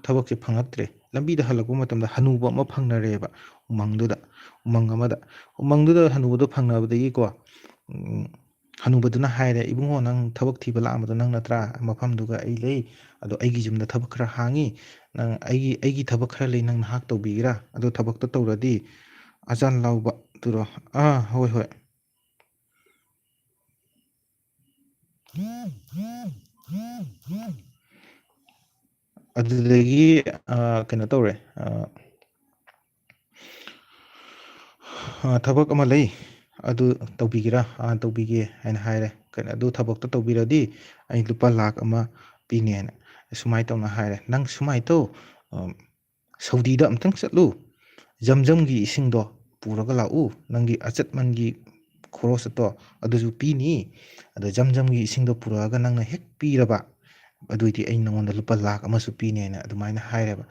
ꯊꯕꯛꯁꯦ ꯐꯪꯉꯛꯇ꯭ꯔꯦ꯫ ꯂꯝꯕꯤꯗ ꯍꯜꯂꯛꯄ ꯃꯇꯝꯗ ꯍꯅꯨꯕ ꯑꯃ ꯐꯪꯅꯔꯦꯕ ꯎꯃꯪꯗꯨꯗ, ꯎꯃꯪ ꯑꯃꯗ꯫ ꯎꯃꯪꯗꯨꯗ ꯍꯅꯨꯕꯗꯣ ꯐꯪꯅꯕꯗꯒꯤꯀꯣ, ꯎꯝ, ꯍꯅꯨꯕꯗꯨꯅ ꯍꯥꯏꯔꯦ, "ꯏꯕꯨꯡꯉꯣ, ꯅꯪ ꯊꯕꯛ ꯊꯤꯕ ꯂꯥꯛꯑꯝꯕꯗꯣ ꯅꯪ ꯅꯠꯇ꯭ꯔꯥ? ꯃꯐꯝꯗꯨꯒ ꯑꯩ ꯂꯩ꯫ ꯑꯗꯣ ꯑꯩꯒꯤ ꯌꯨꯝꯗ ꯊꯕꯛ ꯈꯔ ꯍꯥꯡꯉꯤ꯫ ꯅꯪ ꯑꯩꯒꯤ, ꯑꯩꯒꯤ ꯊꯕꯛ ꯈꯔ ꯂꯩ, ꯅꯪ ꯅꯍꯥꯛ ꯇꯧꯕꯤꯒꯦꯔꯥ? ꯑꯗꯣ ꯊꯕꯛꯇꯣ ꯇꯧꯔꯗꯤ ꯑꯖꯥꯟ ꯂꯥꯎꯕ ꯇꯨꯔꯣ꯫" "ꯑꯥ, ꯍꯣꯏ, ꯍꯣꯏ꯫" ꯑꯗꯨꯗꯒꯤ, ꯑ, ꯀꯩꯅꯣ ꯇꯧꯔꯦ, ꯑ, "ꯑ, ꯊꯕꯛ ꯑꯃ ꯂꯩ, ꯑꯗꯨ ꯇꯧꯕꯤꯒꯦꯔꯥ?" "ꯑ, ꯇꯧꯕꯤꯒꯦ" ꯍꯥꯏꯅ ꯍꯥꯏꯔꯦ꯫ "ꯀꯩꯅꯣ, ꯑꯗꯨ ꯊꯕꯛꯇꯣ ꯇꯧꯕꯤꯔꯗꯤ ꯑꯩ ꯂꯨꯄꯥ ꯂꯥꯛ ꯑꯃ ꯄꯤꯅꯤ" ꯍꯥꯏꯅ ꯁꯨꯃꯥꯏꯅ ꯇꯧꯅ ꯍꯥꯏꯔꯦ꯫ "ꯅꯪ ꯁꯨꯃꯥꯏꯅ ꯇꯧ, ꯑ, ꯁꯧꯗꯤꯗ ꯑꯝꯇꯪ ꯆꯠꯂꯨ, ꯖꯝꯖꯝꯒꯤ ꯏꯁꯤꯡꯗꯣ ꯄꯨꯔꯒ ꯂꯥꯛꯎ, ꯅꯪꯒꯤ ꯑꯆꯠꯃꯟꯒꯤ ꯈꯣꯔꯣꯁꯇꯣ ꯑꯗꯨꯁꯨ ꯄꯤꯅꯤ꯫ ꯑꯗꯣ ꯖꯝꯖꯝꯒꯤ ꯏꯁꯤꯡꯗꯣ ꯄꯨꯔꯛꯑꯒ ꯅꯪꯅ ꯍꯦꯛ ꯄꯤꯔꯕ, ꯑꯗꯨꯑꯣꯏꯗꯤ ꯑꯩ ꯅꯉꯣꯟꯗ ꯂꯨꯄꯥ ꯂꯥꯛ ꯑꯃꯁꯨ ꯄꯤꯅꯦꯅ" ꯑꯗꯨꯃꯥꯏꯅ ꯍꯥꯏꯔꯦꯕ꯫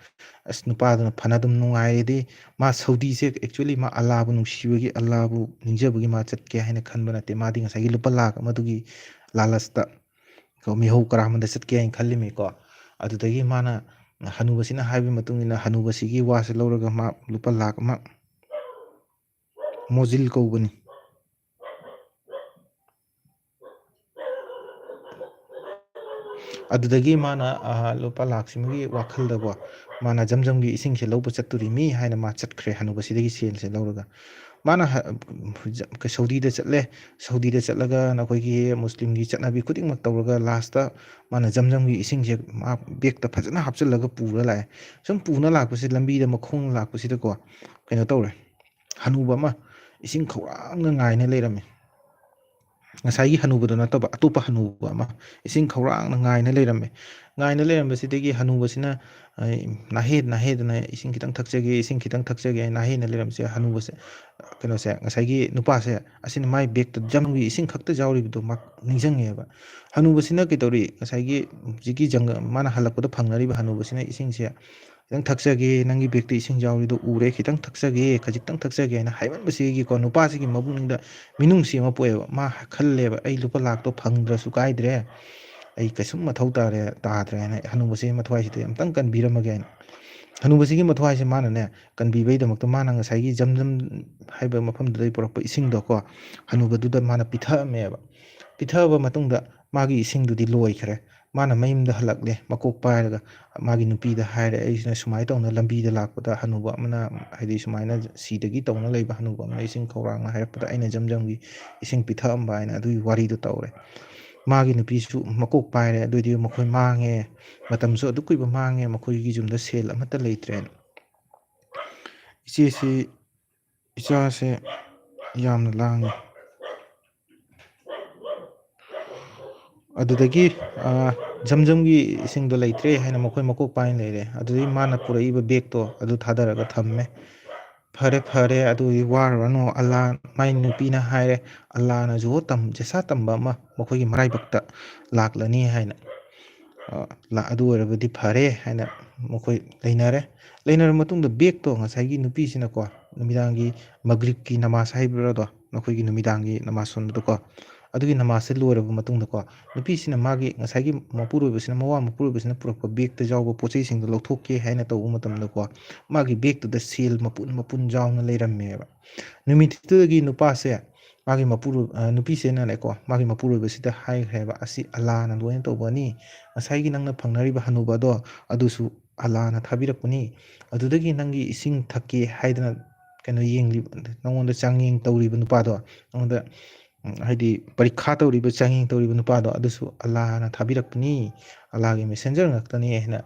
ꯑꯁ, ꯅꯨꯄꯥꯗꯨꯅ ꯐꯅ ꯑꯗꯨꯝ ꯅꯨꯡꯉꯥꯏꯔꯦꯗꯤ, ꯃꯥ ꯁꯧꯗꯤꯁꯦ actually ꯃꯥ ꯑꯜꯂꯥꯕꯨ ꯅꯨꯡꯁꯤꯕꯒꯤ, ꯑꯜꯂꯥꯕꯨ ꯅꯤꯡꯖꯕꯒꯤ ꯃꯥ ꯆꯠꯀꯦ ꯍꯥꯏꯅ ꯈꯟꯕ ꯅꯠꯇꯦ꯫ ꯃꯥꯗꯤ ꯉꯁꯥꯏꯒꯤ ꯂꯨꯄꯥ ꯂꯥꯛ ꯑꯃꯗꯨꯒꯤ ꯂꯥꯂꯁꯇ ꯀꯣ, ꯃꯤꯍꯧ ꯀꯔꯥꯝꯕꯗ ꯆꯠꯀꯦ ꯍꯥꯏꯅ ꯈꯜꯂꯤꯃꯤꯀꯣ꯫ ꯑꯗꯨꯗꯒꯤ ꯃꯥꯅ, ꯍꯅꯨꯕꯁꯤꯅ ꯍꯥꯏꯕꯒꯤ ꯃꯇꯨꯡ ꯏꯟꯅ, ꯍꯅꯨꯕꯁꯤꯒꯤ ꯋꯥꯁꯦ ꯂꯧꯔꯒ ꯃꯥ ꯂꯨꯄꯥ ꯂꯥꯛ ꯑꯃ, ꯃꯣꯖꯤꯜ ꯀꯧꯕꯅꯤ꯫ ꯑꯗꯨꯗꯒꯤ ꯃꯥꯅ, ꯑ, ꯂꯨꯄꯥ ꯂꯥꯛꯁꯤꯃꯒꯤ ꯋꯥꯈꯜꯗꯀꯣ, ꯃꯥꯅ ꯖꯝꯖꯝꯒꯤ ꯏꯁꯤꯡꯁꯦ ꯂꯧꯕ ꯆꯠꯇꯣꯔꯤꯃꯤ ꯍꯥꯏꯅ ꯃꯥ ꯆꯠꯈ꯭ꯔꯦ, ꯍꯅꯨꯕꯁꯤꯗꯒꯤ ꯁꯦꯜꯁꯦ ꯂꯧꯔꯒ꯫ ꯃꯥꯅ ꯍ-, ꯖ-, ꯁꯧꯗꯤꯗ ꯆꯠꯂꯦ, ꯁꯧꯗꯤꯗ ꯆꯠꯂꯒ ꯅꯈꯣꯏꯒꯤ ꯃꯨꯁꯂꯤꯝꯒꯤ ꯆꯠꯅꯕꯤ ꯈꯨꯗꯤꯡꯃꯛ ꯇꯧꯔꯒ lastꯇ ꯃꯥꯅ ꯖꯝꯖꯝꯒꯤ ꯏꯁꯤꯡꯁꯦ ꯃꯥ ꯕꯦꯛꯇ ꯐꯖꯅ ꯍꯥꯞꯆꯤꯜꯂꯒ ꯄꯨꯔ ꯂꯥꯛꯑꯦ꯫ ꯁꯨꯝ ꯄꯨꯅ ꯂꯥꯛꯄꯁꯦ, ꯂꯝꯕꯤꯗ ꯃꯈꯣꯡ ꯂꯥꯛꯄꯁꯤꯗꯀꯣ, ꯀꯩꯅꯣ ꯇꯧꯔꯦ, ꯍꯅꯨꯕ ꯑꯃ ꯏꯁꯤꯡ ꯈꯧꯔꯥꯡꯅ ꯉꯥꯏꯅ ꯂꯩꯔꯝꯃꯦ꯫ ꯉꯁꯥꯏꯒꯤ ꯍꯅꯨꯕꯗꯣ ꯅꯠꯇꯕ ꯑꯇꯣꯞꯄ ꯍꯅꯨꯕ ꯑꯃ ꯏꯁꯤꯡ ꯈꯧꯔꯥꯡꯅ ꯉꯥꯏꯅ ꯂꯩꯔꯝꯃꯦ꯫ ꯉꯥꯏꯅ ꯂꯩꯔꯝꯕꯁꯤꯗꯒꯤ ꯍꯅꯨꯕꯁꯤꯅ, ꯑ, ꯅꯥꯍꯦ ꯅꯥꯍꯦꯗꯅ "ꯏꯁꯤꯡ ꯈꯤꯇꯪ ꯊꯛꯆꯒꯦ, ꯏꯁꯤꯡ ꯈꯤꯇꯪ ꯊꯛꯆꯒꯦ" ꯍꯥꯏꯅ ꯅꯥꯍꯦꯅ ꯂꯩꯔꯝꯕꯁꯦ ꯍꯅꯨꯕꯁꯦ, ꯀꯩꯅꯣꯁꯦ, ꯉꯁꯥꯏꯒꯤ ꯅꯨꯄꯥꯁꯦ ꯑꯁꯤꯅ ꯃꯥꯏ ꯕꯦꯛꯇ ꯖꯝꯒꯤ ꯏꯁꯤꯡ ꯈꯛꯇ ꯌꯥꯎꯔꯤꯕꯗꯣ ꯃꯥ ꯅꯤꯡꯁꯤꯡꯉꯦꯕ꯫ ꯍꯅꯨꯕꯁꯤꯅ ꯀꯩꯗꯧꯔꯤ? ꯉꯁꯥꯏꯒꯤ ꯍꯧꯖꯤꯛꯀꯤ ꯖꯪꯒ-, ꯃꯥꯅ ꯍꯜꯂꯛꯄꯗ ꯐꯪꯅꯔꯤꯕ ꯍꯅꯨꯕꯁꯤꯅ ꯏꯁꯤꯡꯁꯦ "ꯈꯤꯇꯪ ꯊꯛꯆꯒꯦ, ꯅꯪꯒꯤ ꯕꯦꯛꯇ ꯏꯁꯤꯡ ꯌꯥꯎꯔꯤꯗꯣ ꯎꯔꯦ, ꯈꯤꯇꯪ ꯊꯛꯆꯒꯦ, ꯈꯖꯤꯛꯇꯪ ꯊꯛꯆꯒꯦ" ꯍꯥꯏꯅ ꯍꯥꯏꯃꯟꯕꯁꯤꯒꯤꯀꯣ, ꯅꯨꯄꯥꯁꯤꯒꯤ ꯃꯕꯨꯛꯅꯤꯡꯗ ꯃꯤꯅꯨꯡꯁꯤ ꯑꯃ ꯄꯣꯛꯑꯦꯕ꯫ ꯃꯥ ꯈꯜꯂꯦꯕ, "ꯑꯩ ꯂꯨꯄꯥ ꯂꯥꯛꯇꯣ ꯐꯪꯗ꯭ꯔꯁꯨ ꯀꯥꯏꯗ꯭ꯔꯦ, ꯑꯩ ꯀꯩꯁꯨꯝ ꯃꯊꯧ ꯇꯥꯔꯦ, ꯇꯥꯗ꯭ꯔꯦ" ꯍꯥꯏꯅ ꯍꯅꯨꯕꯁꯤꯒꯤ ꯃꯊ꯭ꯋꯥꯏꯁꯤꯗ ꯑꯝꯇꯪ ꯀꯟꯕꯤꯔꯝꯃꯒꯦ ꯍꯥꯏꯅ꯫ ꯍꯅꯨꯕꯁꯤꯒꯤ ꯃꯊ꯭ꯋꯥꯏꯁꯦ ꯃꯥꯅꯅꯦ, ꯀꯟꯕꯤꯕꯩꯗꯃꯛꯇ ꯃꯥꯅ ꯉꯁꯥꯏꯒꯤ ꯖꯝ ꯖꯝ ꯍꯥꯏꯕ ꯃꯐꯝꯗꯨꯗꯒꯤ ꯄꯨꯔꯛꯄ ꯏꯁꯤꯡꯗꯣꯀꯣ, ꯍꯅꯨꯕꯗꯨꯗ ꯃꯥꯅ ꯄꯤꯊꯛꯑꯝꯃꯦꯕ꯫ ꯄꯤꯊꯛꯑꯕ ꯃꯇꯨꯡꯗ ꯃꯥꯒꯤ ꯏꯁꯤꯡꯗꯨꯗꯤ ꯂꯣꯏꯈ꯭ꯔꯦ꯫ ꯃꯥꯅ ꯃꯌꯨꯝꯗ ꯍꯜꯂꯛꯂꯦ, ꯃꯀꯣꯛ ꯄꯥꯏꯔꯒ ꯃꯥꯒꯤ ꯅꯨꯄꯤꯗ ꯍꯥꯏꯔꯦ, "ꯑꯩꯁꯤꯅ ꯁꯨꯃꯥꯏꯅ ꯇꯧꯅ ꯂꯝꯕꯤꯗ ꯂꯥꯛꯄꯗ ꯍꯅꯨꯕ ꯑꯃꯅ, ꯍꯥꯏꯗꯤ ꯁꯨꯃꯥꯏꯅ ꯁꯤꯗꯒꯤ ꯇꯧꯅ ꯂꯩꯕ ꯍꯅꯨꯕ ꯑꯃꯅ ꯏꯁꯤꯡ ꯈꯧꯔꯥꯡꯅ ꯍꯥꯏꯔꯛꯄꯗ ꯑꯩꯅ ꯖꯝ ꯖꯝꯒꯤ ꯏꯁꯤꯡ ꯄꯤꯊꯛꯑꯝꯕ" ꯍꯥꯏꯅ ꯑꯗꯨꯒꯤ ꯋꯥꯔꯤꯗꯣ ꯇꯧꯔꯦ꯫ ꯃꯥꯒꯤ ꯅꯨꯄꯤꯁꯨ ꯃꯀꯣꯛ ꯄꯥꯏꯔꯦ, ꯑꯗꯨꯑꯣꯏꯗꯤ ꯃꯈꯣꯏ ꯃꯥꯡꯉꯦ, ꯃꯇꯝꯁꯨ ꯑꯗꯨꯛ ꯀꯨꯏꯕ ꯃꯥꯡꯉꯦ, ꯃꯈꯣꯏꯒꯤ ꯌꯨꯝꯗ ꯁꯦꯜ ꯑꯃꯠꯇ ꯂꯩꯇ꯭ꯔꯦꯅ꯫ ꯏꯆꯦꯁꯤ, ꯏꯆꯥꯁꯦ ꯌꯥꯝꯅ ꯂꯥꯡꯉꯤ꯫ ꯑꯗꯨꯗꯒꯤ, ꯑ, ꯖꯝ ꯖꯝꯒꯤ ꯏꯁꯤꯡꯗꯣ ꯂꯩꯇ꯭ꯔꯦ ꯍꯥꯏꯅ ꯃꯈꯣꯏ ꯃꯀꯣꯛ ꯄꯥꯏꯅ ꯂꯩꯔꯦ꯫ ꯑꯗꯨꯗꯒꯤ ꯃꯥꯅ ꯄꯨꯔꯛꯏꯕ ꯕꯦꯒꯇꯣ ꯑꯗꯨ ꯊꯥꯗꯔꯒ ꯊꯝꯃꯦ꯫ "ꯐꯔꯦ, ꯐꯔꯦ, ꯑꯗꯨꯗꯤ ꯋꯥꯔꯨꯔꯅꯨ, ꯑꯜꯂꯥ", ꯃꯥꯏ ꯅꯨꯄꯤꯅ ꯍꯥꯏꯔꯦ, "ꯑꯜꯂꯥꯅꯁꯨ ꯇꯝ-, ꯖꯦꯁꯥ ꯇꯝꯕ ꯑꯃ ꯃꯈꯣꯏꯒꯤ ꯃꯔꯥꯏꯕꯛꯇ ꯂꯥꯛꯂꯅꯤ" ꯍꯥꯏꯅ꯫ ꯑ, ꯂꯥ-, "ꯑꯗꯨ ꯑꯣꯏꯔꯕꯗꯤ ꯐꯔꯦ" ꯍꯥꯏꯅ ꯃꯈꯣꯏ ꯂꯩꯅꯔꯦ꯫ ꯂꯩꯅꯔꯕ ꯃꯇꯨꯡꯗ ꯕꯦꯒꯇꯣ ꯉꯁꯥꯏꯒꯤ ꯅꯨꯄꯤꯁꯤꯅꯀꯣ, ꯅꯨꯃꯤꯗꯥꯡꯒꯤ ꯃꯒ꯭ꯔꯤꯕꯀꯤ ꯅꯃꯥꯖ ꯍꯥꯏꯕ꯭ꯔꯥꯗꯣ, ꯅꯈꯣꯏꯒꯤ ꯅꯨꯃꯤꯗꯥꯡꯒꯤ ꯅꯃꯥꯖ ꯁꯣꯟꯕꯗꯣꯀꯣ, ꯑꯗꯨꯒꯤ ꯅꯃꯥꯖꯁꯦ ꯂꯣꯏꯔꯕ ꯃꯇꯨꯡꯗꯀꯣ, ꯅꯨꯄꯤꯁꯤꯅ ꯃꯥꯒꯤ ꯉꯁꯥꯏꯒꯤ ꯃꯄꯨꯔꯣꯏꯕꯁꯤꯅ, ꯃꯋꯥ ꯃꯄꯨꯔꯣꯏꯕꯁꯤꯅ ꯄꯨꯔꯛꯄ ꯕꯦꯒꯇ ꯌꯥꯎꯕ ꯄꯣꯠ ꯆꯩꯁꯤꯡꯗꯣ ꯂꯧꯊꯣꯛꯀꯦ ꯍꯥꯏꯅ ꯇꯧꯕ ꯃꯇꯝꯗꯀꯣ, ꯃꯥꯒꯤ ꯕꯦꯒꯇꯨꯗ ꯁꯦꯜ ꯃꯄꯨꯟ ꯃꯄꯨꯟ ꯌꯥꯎꯅ ꯂꯩꯔꯝꯃꯦꯕ꯫ ꯅꯨꯃꯤꯠꯇꯨꯗꯒꯤ ꯅꯨꯄꯥꯁꯦ, ꯃꯥꯒꯤ ꯃꯄꯨꯔꯣꯏ-, ꯑ, ꯅꯨꯄꯤꯁꯤꯅꯅꯦꯀꯣ, ꯃꯥꯒꯤ ꯃꯄꯨꯔꯣꯏꯕꯁꯤꯗ ꯍꯥꯏꯈ꯭ꯔꯦꯕ, "ꯑꯁꯤ ꯑꯜꯂꯥꯅ ꯂꯣꯏꯅ ꯇꯧꯕꯅꯤ, ꯉꯁꯥꯏꯒꯤ ꯅꯪꯅ ꯐꯪꯅꯔꯤꯕ ꯍꯅꯨꯕꯗꯣ, ꯑꯗꯨꯁꯨ ꯑꯜꯂꯥꯅ ꯊꯥꯕꯤꯔꯛꯄꯅꯤ, ꯑꯗꯨꯗꯒꯤ ꯅꯪꯒꯤ ꯏꯁꯤꯡ ꯊꯛꯀꯦ ꯍꯥꯏꯗꯅ ꯀꯩꯅꯣ ꯌꯦꯡꯂꯤꯕ, ꯅꯉꯣꯟꯗ ꯆꯥꯡꯌꯦꯡ ꯇꯧꯔꯤꯕ ꯅꯨꯄꯥꯗꯣ, ꯅꯉꯣꯟꯗ, ꯎꯝ, ꯍꯥꯏꯗꯤ ꯄꯔꯤꯈꯥ ꯇꯧꯔꯤꯕ, ꯆꯥꯡꯌꯦꯡ ꯇꯧꯔꯤꯕ ꯅꯨꯄꯥꯗꯣ, ꯑꯗꯨꯁꯨ ꯑꯜꯂꯥꯅ ꯊꯥꯕꯤꯔꯛꯄꯅꯤ, ꯑꯜꯂꯥꯒꯤ ꯃꯦꯁꯦꯟꯖꯔ ꯉꯥꯛꯇꯅꯤ" ꯍꯥꯏꯅ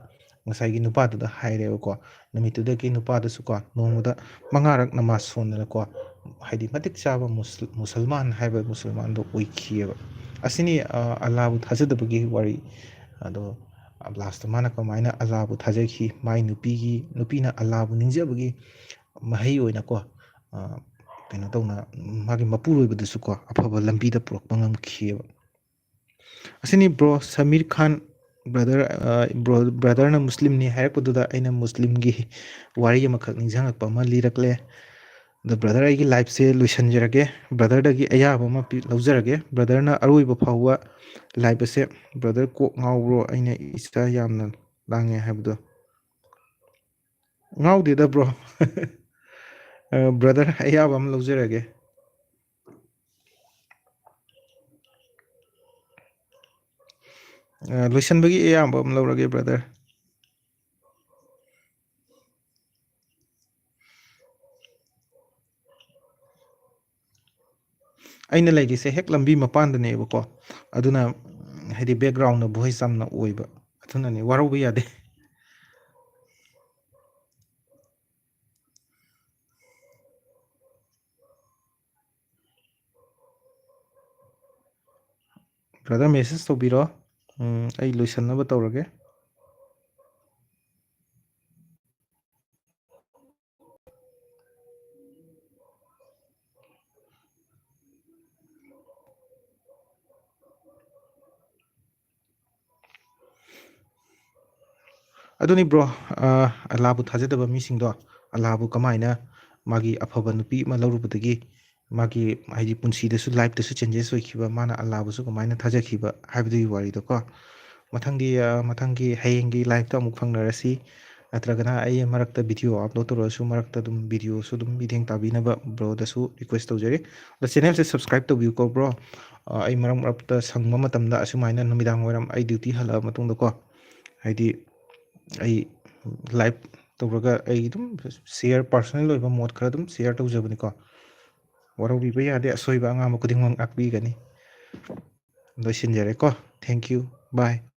ꯉꯁꯥꯏꯒꯤ ꯅꯨꯄꯥꯗꯨꯗ ꯍꯥꯏꯔꯦꯕꯀꯣ꯫ ꯅꯨꯃꯤꯠꯇꯨꯗꯒꯤ ꯅꯨꯄꯥꯗꯨꯁꯨꯀꯣ, ꯅꯣꯡꯃꯗ ꯃꯉꯥꯔꯛ ꯅꯃꯥꯖ ꯁꯣꯟꯗꯅꯀꯣ, ꯍꯥꯏꯗꯤ ꯃꯇꯤꯛ ꯆꯥꯕ ꯃꯨꯁꯜ-, ꯃꯨꯁꯜꯃꯥꯟ ꯍꯥꯏꯕ ꯃꯨꯁꯜꯃꯥꯟꯗꯣ ꯑꯣꯏꯈꯤꯑꯕ꯫ ꯑꯁꯤꯅꯤ, ꯑ, ꯑꯜꯂꯥꯕꯨ ꯊꯥꯖꯗꯕꯒꯤ ꯋꯥꯔꯤ꯫ ꯑꯗꯣ ꯂꯥꯁꯇ ꯃꯥꯅ ꯀꯃꯥꯏꯅ ꯑꯜꯂꯥꯕꯨ ꯊꯥꯖꯈꯤ, ꯃꯥꯏ ꯅꯨꯄꯤꯒꯤ, ꯅꯨꯄꯤꯅ ꯑꯜꯂꯥꯕꯨ ꯅꯤꯡꯖꯕꯒꯤ ꯃꯍꯩ ꯑꯣꯏꯅꯀꯣ, ꯑ, ꯀꯩꯅꯣ ꯇꯧꯅ, ꯃꯥꯒꯤ ꯃꯄꯨꯔꯣꯏꯕꯗꯁꯨꯀꯣ ꯑꯐꯕ ꯂꯝꯕꯤꯗ ꯄꯨꯔꯛꯄ ꯉꯝꯈꯤꯑꯕ꯫ ꯑꯁꯤꯅꯤ ꯕ꯭ꯔꯣ ꯁꯃꯤꯔ ꯈꯥꯟ꯫ ꯕ꯭ꯔꯗꯔ, ꯑ, ꯕ꯭ꯔꯣ, ꯕ꯭ꯔꯗꯔꯅ ꯃꯨꯁꯂꯤꯝꯅꯤ ꯍꯥꯏꯔꯛꯄꯗꯨꯗ ꯑꯩꯅ ꯃꯨꯁꯂꯤꯝꯒꯤ ꯋꯥꯔꯤ ꯑꯃꯈꯛ ꯅꯤꯡꯁꯤꯡꯉꯛꯄ ꯑꯃ ꯂꯤꯔꯛꯂꯦ꯫ ꯑꯗꯣ ꯕ꯭ꯔꯗꯔ, ꯑꯩꯒꯤ ꯂꯥꯏꯐꯁꯦ ꯂꯣꯏꯁꯤꯟꯖꯔꯒꯦ꯫ ꯕ꯭ꯔꯗꯔꯗꯒꯤ ꯑꯌꯥꯕ ꯑꯃ ꯄꯤ-, ꯂꯧꯖꯔꯒꯦ꯫ ꯕ꯭ꯔꯗꯔꯅ ꯑꯔꯣꯏꯕ ꯐꯥꯎꯕ ꯂꯥꯏꯐ ꯑꯁꯦ, "ꯕ꯭ꯔꯗꯔ ꯀꯣꯛ ꯉꯥꯎꯕ꯭ꯔꯣ? ꯑꯩꯅ ꯏꯆꯥ ꯌꯥꯝꯅ ꯂꯥꯡꯉꯦ" ꯍꯥꯏꯕꯗꯣ꯫ ꯉꯥꯎꯗꯦꯗ ꯕ꯭ꯔꯣ꯫ ꯑ, ꯕ꯭ꯔꯗꯔ, ꯑꯌꯥꯕ ꯑꯃ ꯂꯧꯖꯔꯒꯦ꯫ ꯑ, ꯂꯣꯏꯁꯟꯕꯒꯤ ꯑꯌꯥꯕ ꯑꯃ ꯂꯧꯔꯒꯦ ꯕ꯭ꯔꯗꯔ꯫ ꯑꯩꯅ ꯂꯩꯔꯤꯁꯦ ꯍꯦꯛ ꯂꯝꯕꯤ ꯃꯄꯥꯟꯗꯅꯦꯕꯀꯣ, ꯑꯗꯨꯅ, ꯎꯝ, ꯍꯥꯏꯗꯤ background ꯚꯣꯏꯁ ꯌꯥꯝꯅ ꯑꯣꯏꯕ, ꯑꯗꯨꯅꯅꯦ, ꯋꯥꯔꯧꯕ ꯌꯥꯗꯦ꯫ ꯕ꯭ꯔꯗꯔ, ꯃꯦꯁꯦꯖ ꯇꯧꯕꯤꯔꯣ꯫ ꯎꯝ, ꯑꯩ ꯂꯣꯏꯁꯟꯅꯕ ꯇꯧꯔꯒꯦ꯫ ꯑꯗꯨꯅꯤ ꯕ꯭ꯔꯣ, ꯑ, ꯑꯜꯂꯥꯕꯨ ꯊꯥꯖꯗꯕ ꯃꯤꯁꯤꯡꯗꯣ, ꯑꯜꯂꯥꯕꯨ ꯀꯃꯥꯏꯅ ꯃꯥꯒꯤ ꯑꯐꯕ ꯅꯨꯄꯤ ꯑꯃ ꯂꯧꯔꯨꯕꯗꯒꯤ ꯃꯥꯒꯤ, ꯍꯥꯏꯗꯤ, ꯄꯨꯟꯁꯤꯗꯁꯨ, ꯂꯥꯏꯐꯇꯁꯨ ꯆꯦꯟꯖꯦꯁ ꯑꯣꯏꯈꯤꯕ, ꯃꯥꯅ ꯑꯜꯂꯥꯕꯨꯁꯨ ꯀꯃꯥꯏꯅ ꯊꯥꯖꯈꯤꯕ ꯍꯥꯏꯕꯗꯨꯒꯤ ꯋꯥꯔꯤꯗꯣꯀꯣ꯫ ꯃꯊꯪꯒꯤ, ꯑ, ꯃꯊꯪꯒꯤ ꯍꯌꯦꯡꯒꯤ ꯂꯥꯏꯐꯇ ꯑꯃꯨꯛ ꯐꯪꯅꯔꯁꯤ꯫ ꯅꯠꯇ꯭ꯔꯒꯅ ꯑꯩ ꯃꯔꯛꯇ ꯚꯤꯗꯤꯑꯣ ꯑꯞꯂꯣꯗ ꯇꯧꯔꯁꯨ, ꯃꯔꯛꯇ ꯑꯗꯨꯝ ꯚꯤꯗꯤꯑꯣꯁꯨ ꯑꯗꯨꯝ ꯃꯤꯠꯌꯦꯡ ꯇꯥꯕꯤꯅꯕ ꯕ꯭ꯔꯣꯗꯁꯨ ꯔꯤꯀ꯭ꯋꯦꯁ ꯇꯧꯖꯔꯤ꯫ ꯑꯗꯣ ꯆꯦꯅꯦꯜꯁꯦ ꯁꯕꯁꯀ꯭ꯔꯥꯏꯕ ꯇꯧꯕꯤꯌꯨꯀꯣ ꯕ꯭ꯔꯣ꯫ ꯑ, ꯑꯩ ꯃꯔꯛ ꯃꯔꯛꯇ ꯁꯪꯕ ꯃꯇꯝꯗ ꯑꯁꯨꯃꯥꯏꯅ ꯅꯨꯃꯤꯗꯥꯡ ꯋꯥꯏꯔꯝ ꯑꯩ ꯗ꯭ꯌꯨꯇꯤ ꯍꯜꯂꯛꯑ ꯃꯇꯨꯡꯗꯀꯣ, ꯍꯥꯏꯗꯤ ꯑꯩ ꯂꯥꯏꯚ ꯇꯧꯔꯒ ꯑꯩ ꯑꯗꯨꯝ ꯁꯤꯌꯔ, ꯄꯥꯔꯁꯣꯅꯦꯜ ꯑꯣꯏꯕ ꯃꯣꯠ ꯈꯔ ꯑꯗꯨꯝ ꯁꯤꯌꯔ ꯇꯧꯖꯕꯅꯤꯀꯣ꯫ ꯋꯥꯔꯧꯕꯤꯕ ꯌꯥꯗꯦ, ꯑꯁꯣꯏꯕ ꯑꯉꯥꯝꯕ ꯈꯨꯗꯤꯡꯃꯛ ꯉꯥꯛꯄꯤꯒꯅꯤ꯫ ꯂꯣꯏꯁꯤꯟꯖꯔꯦꯀꯣ꯫ Thank you. Bye.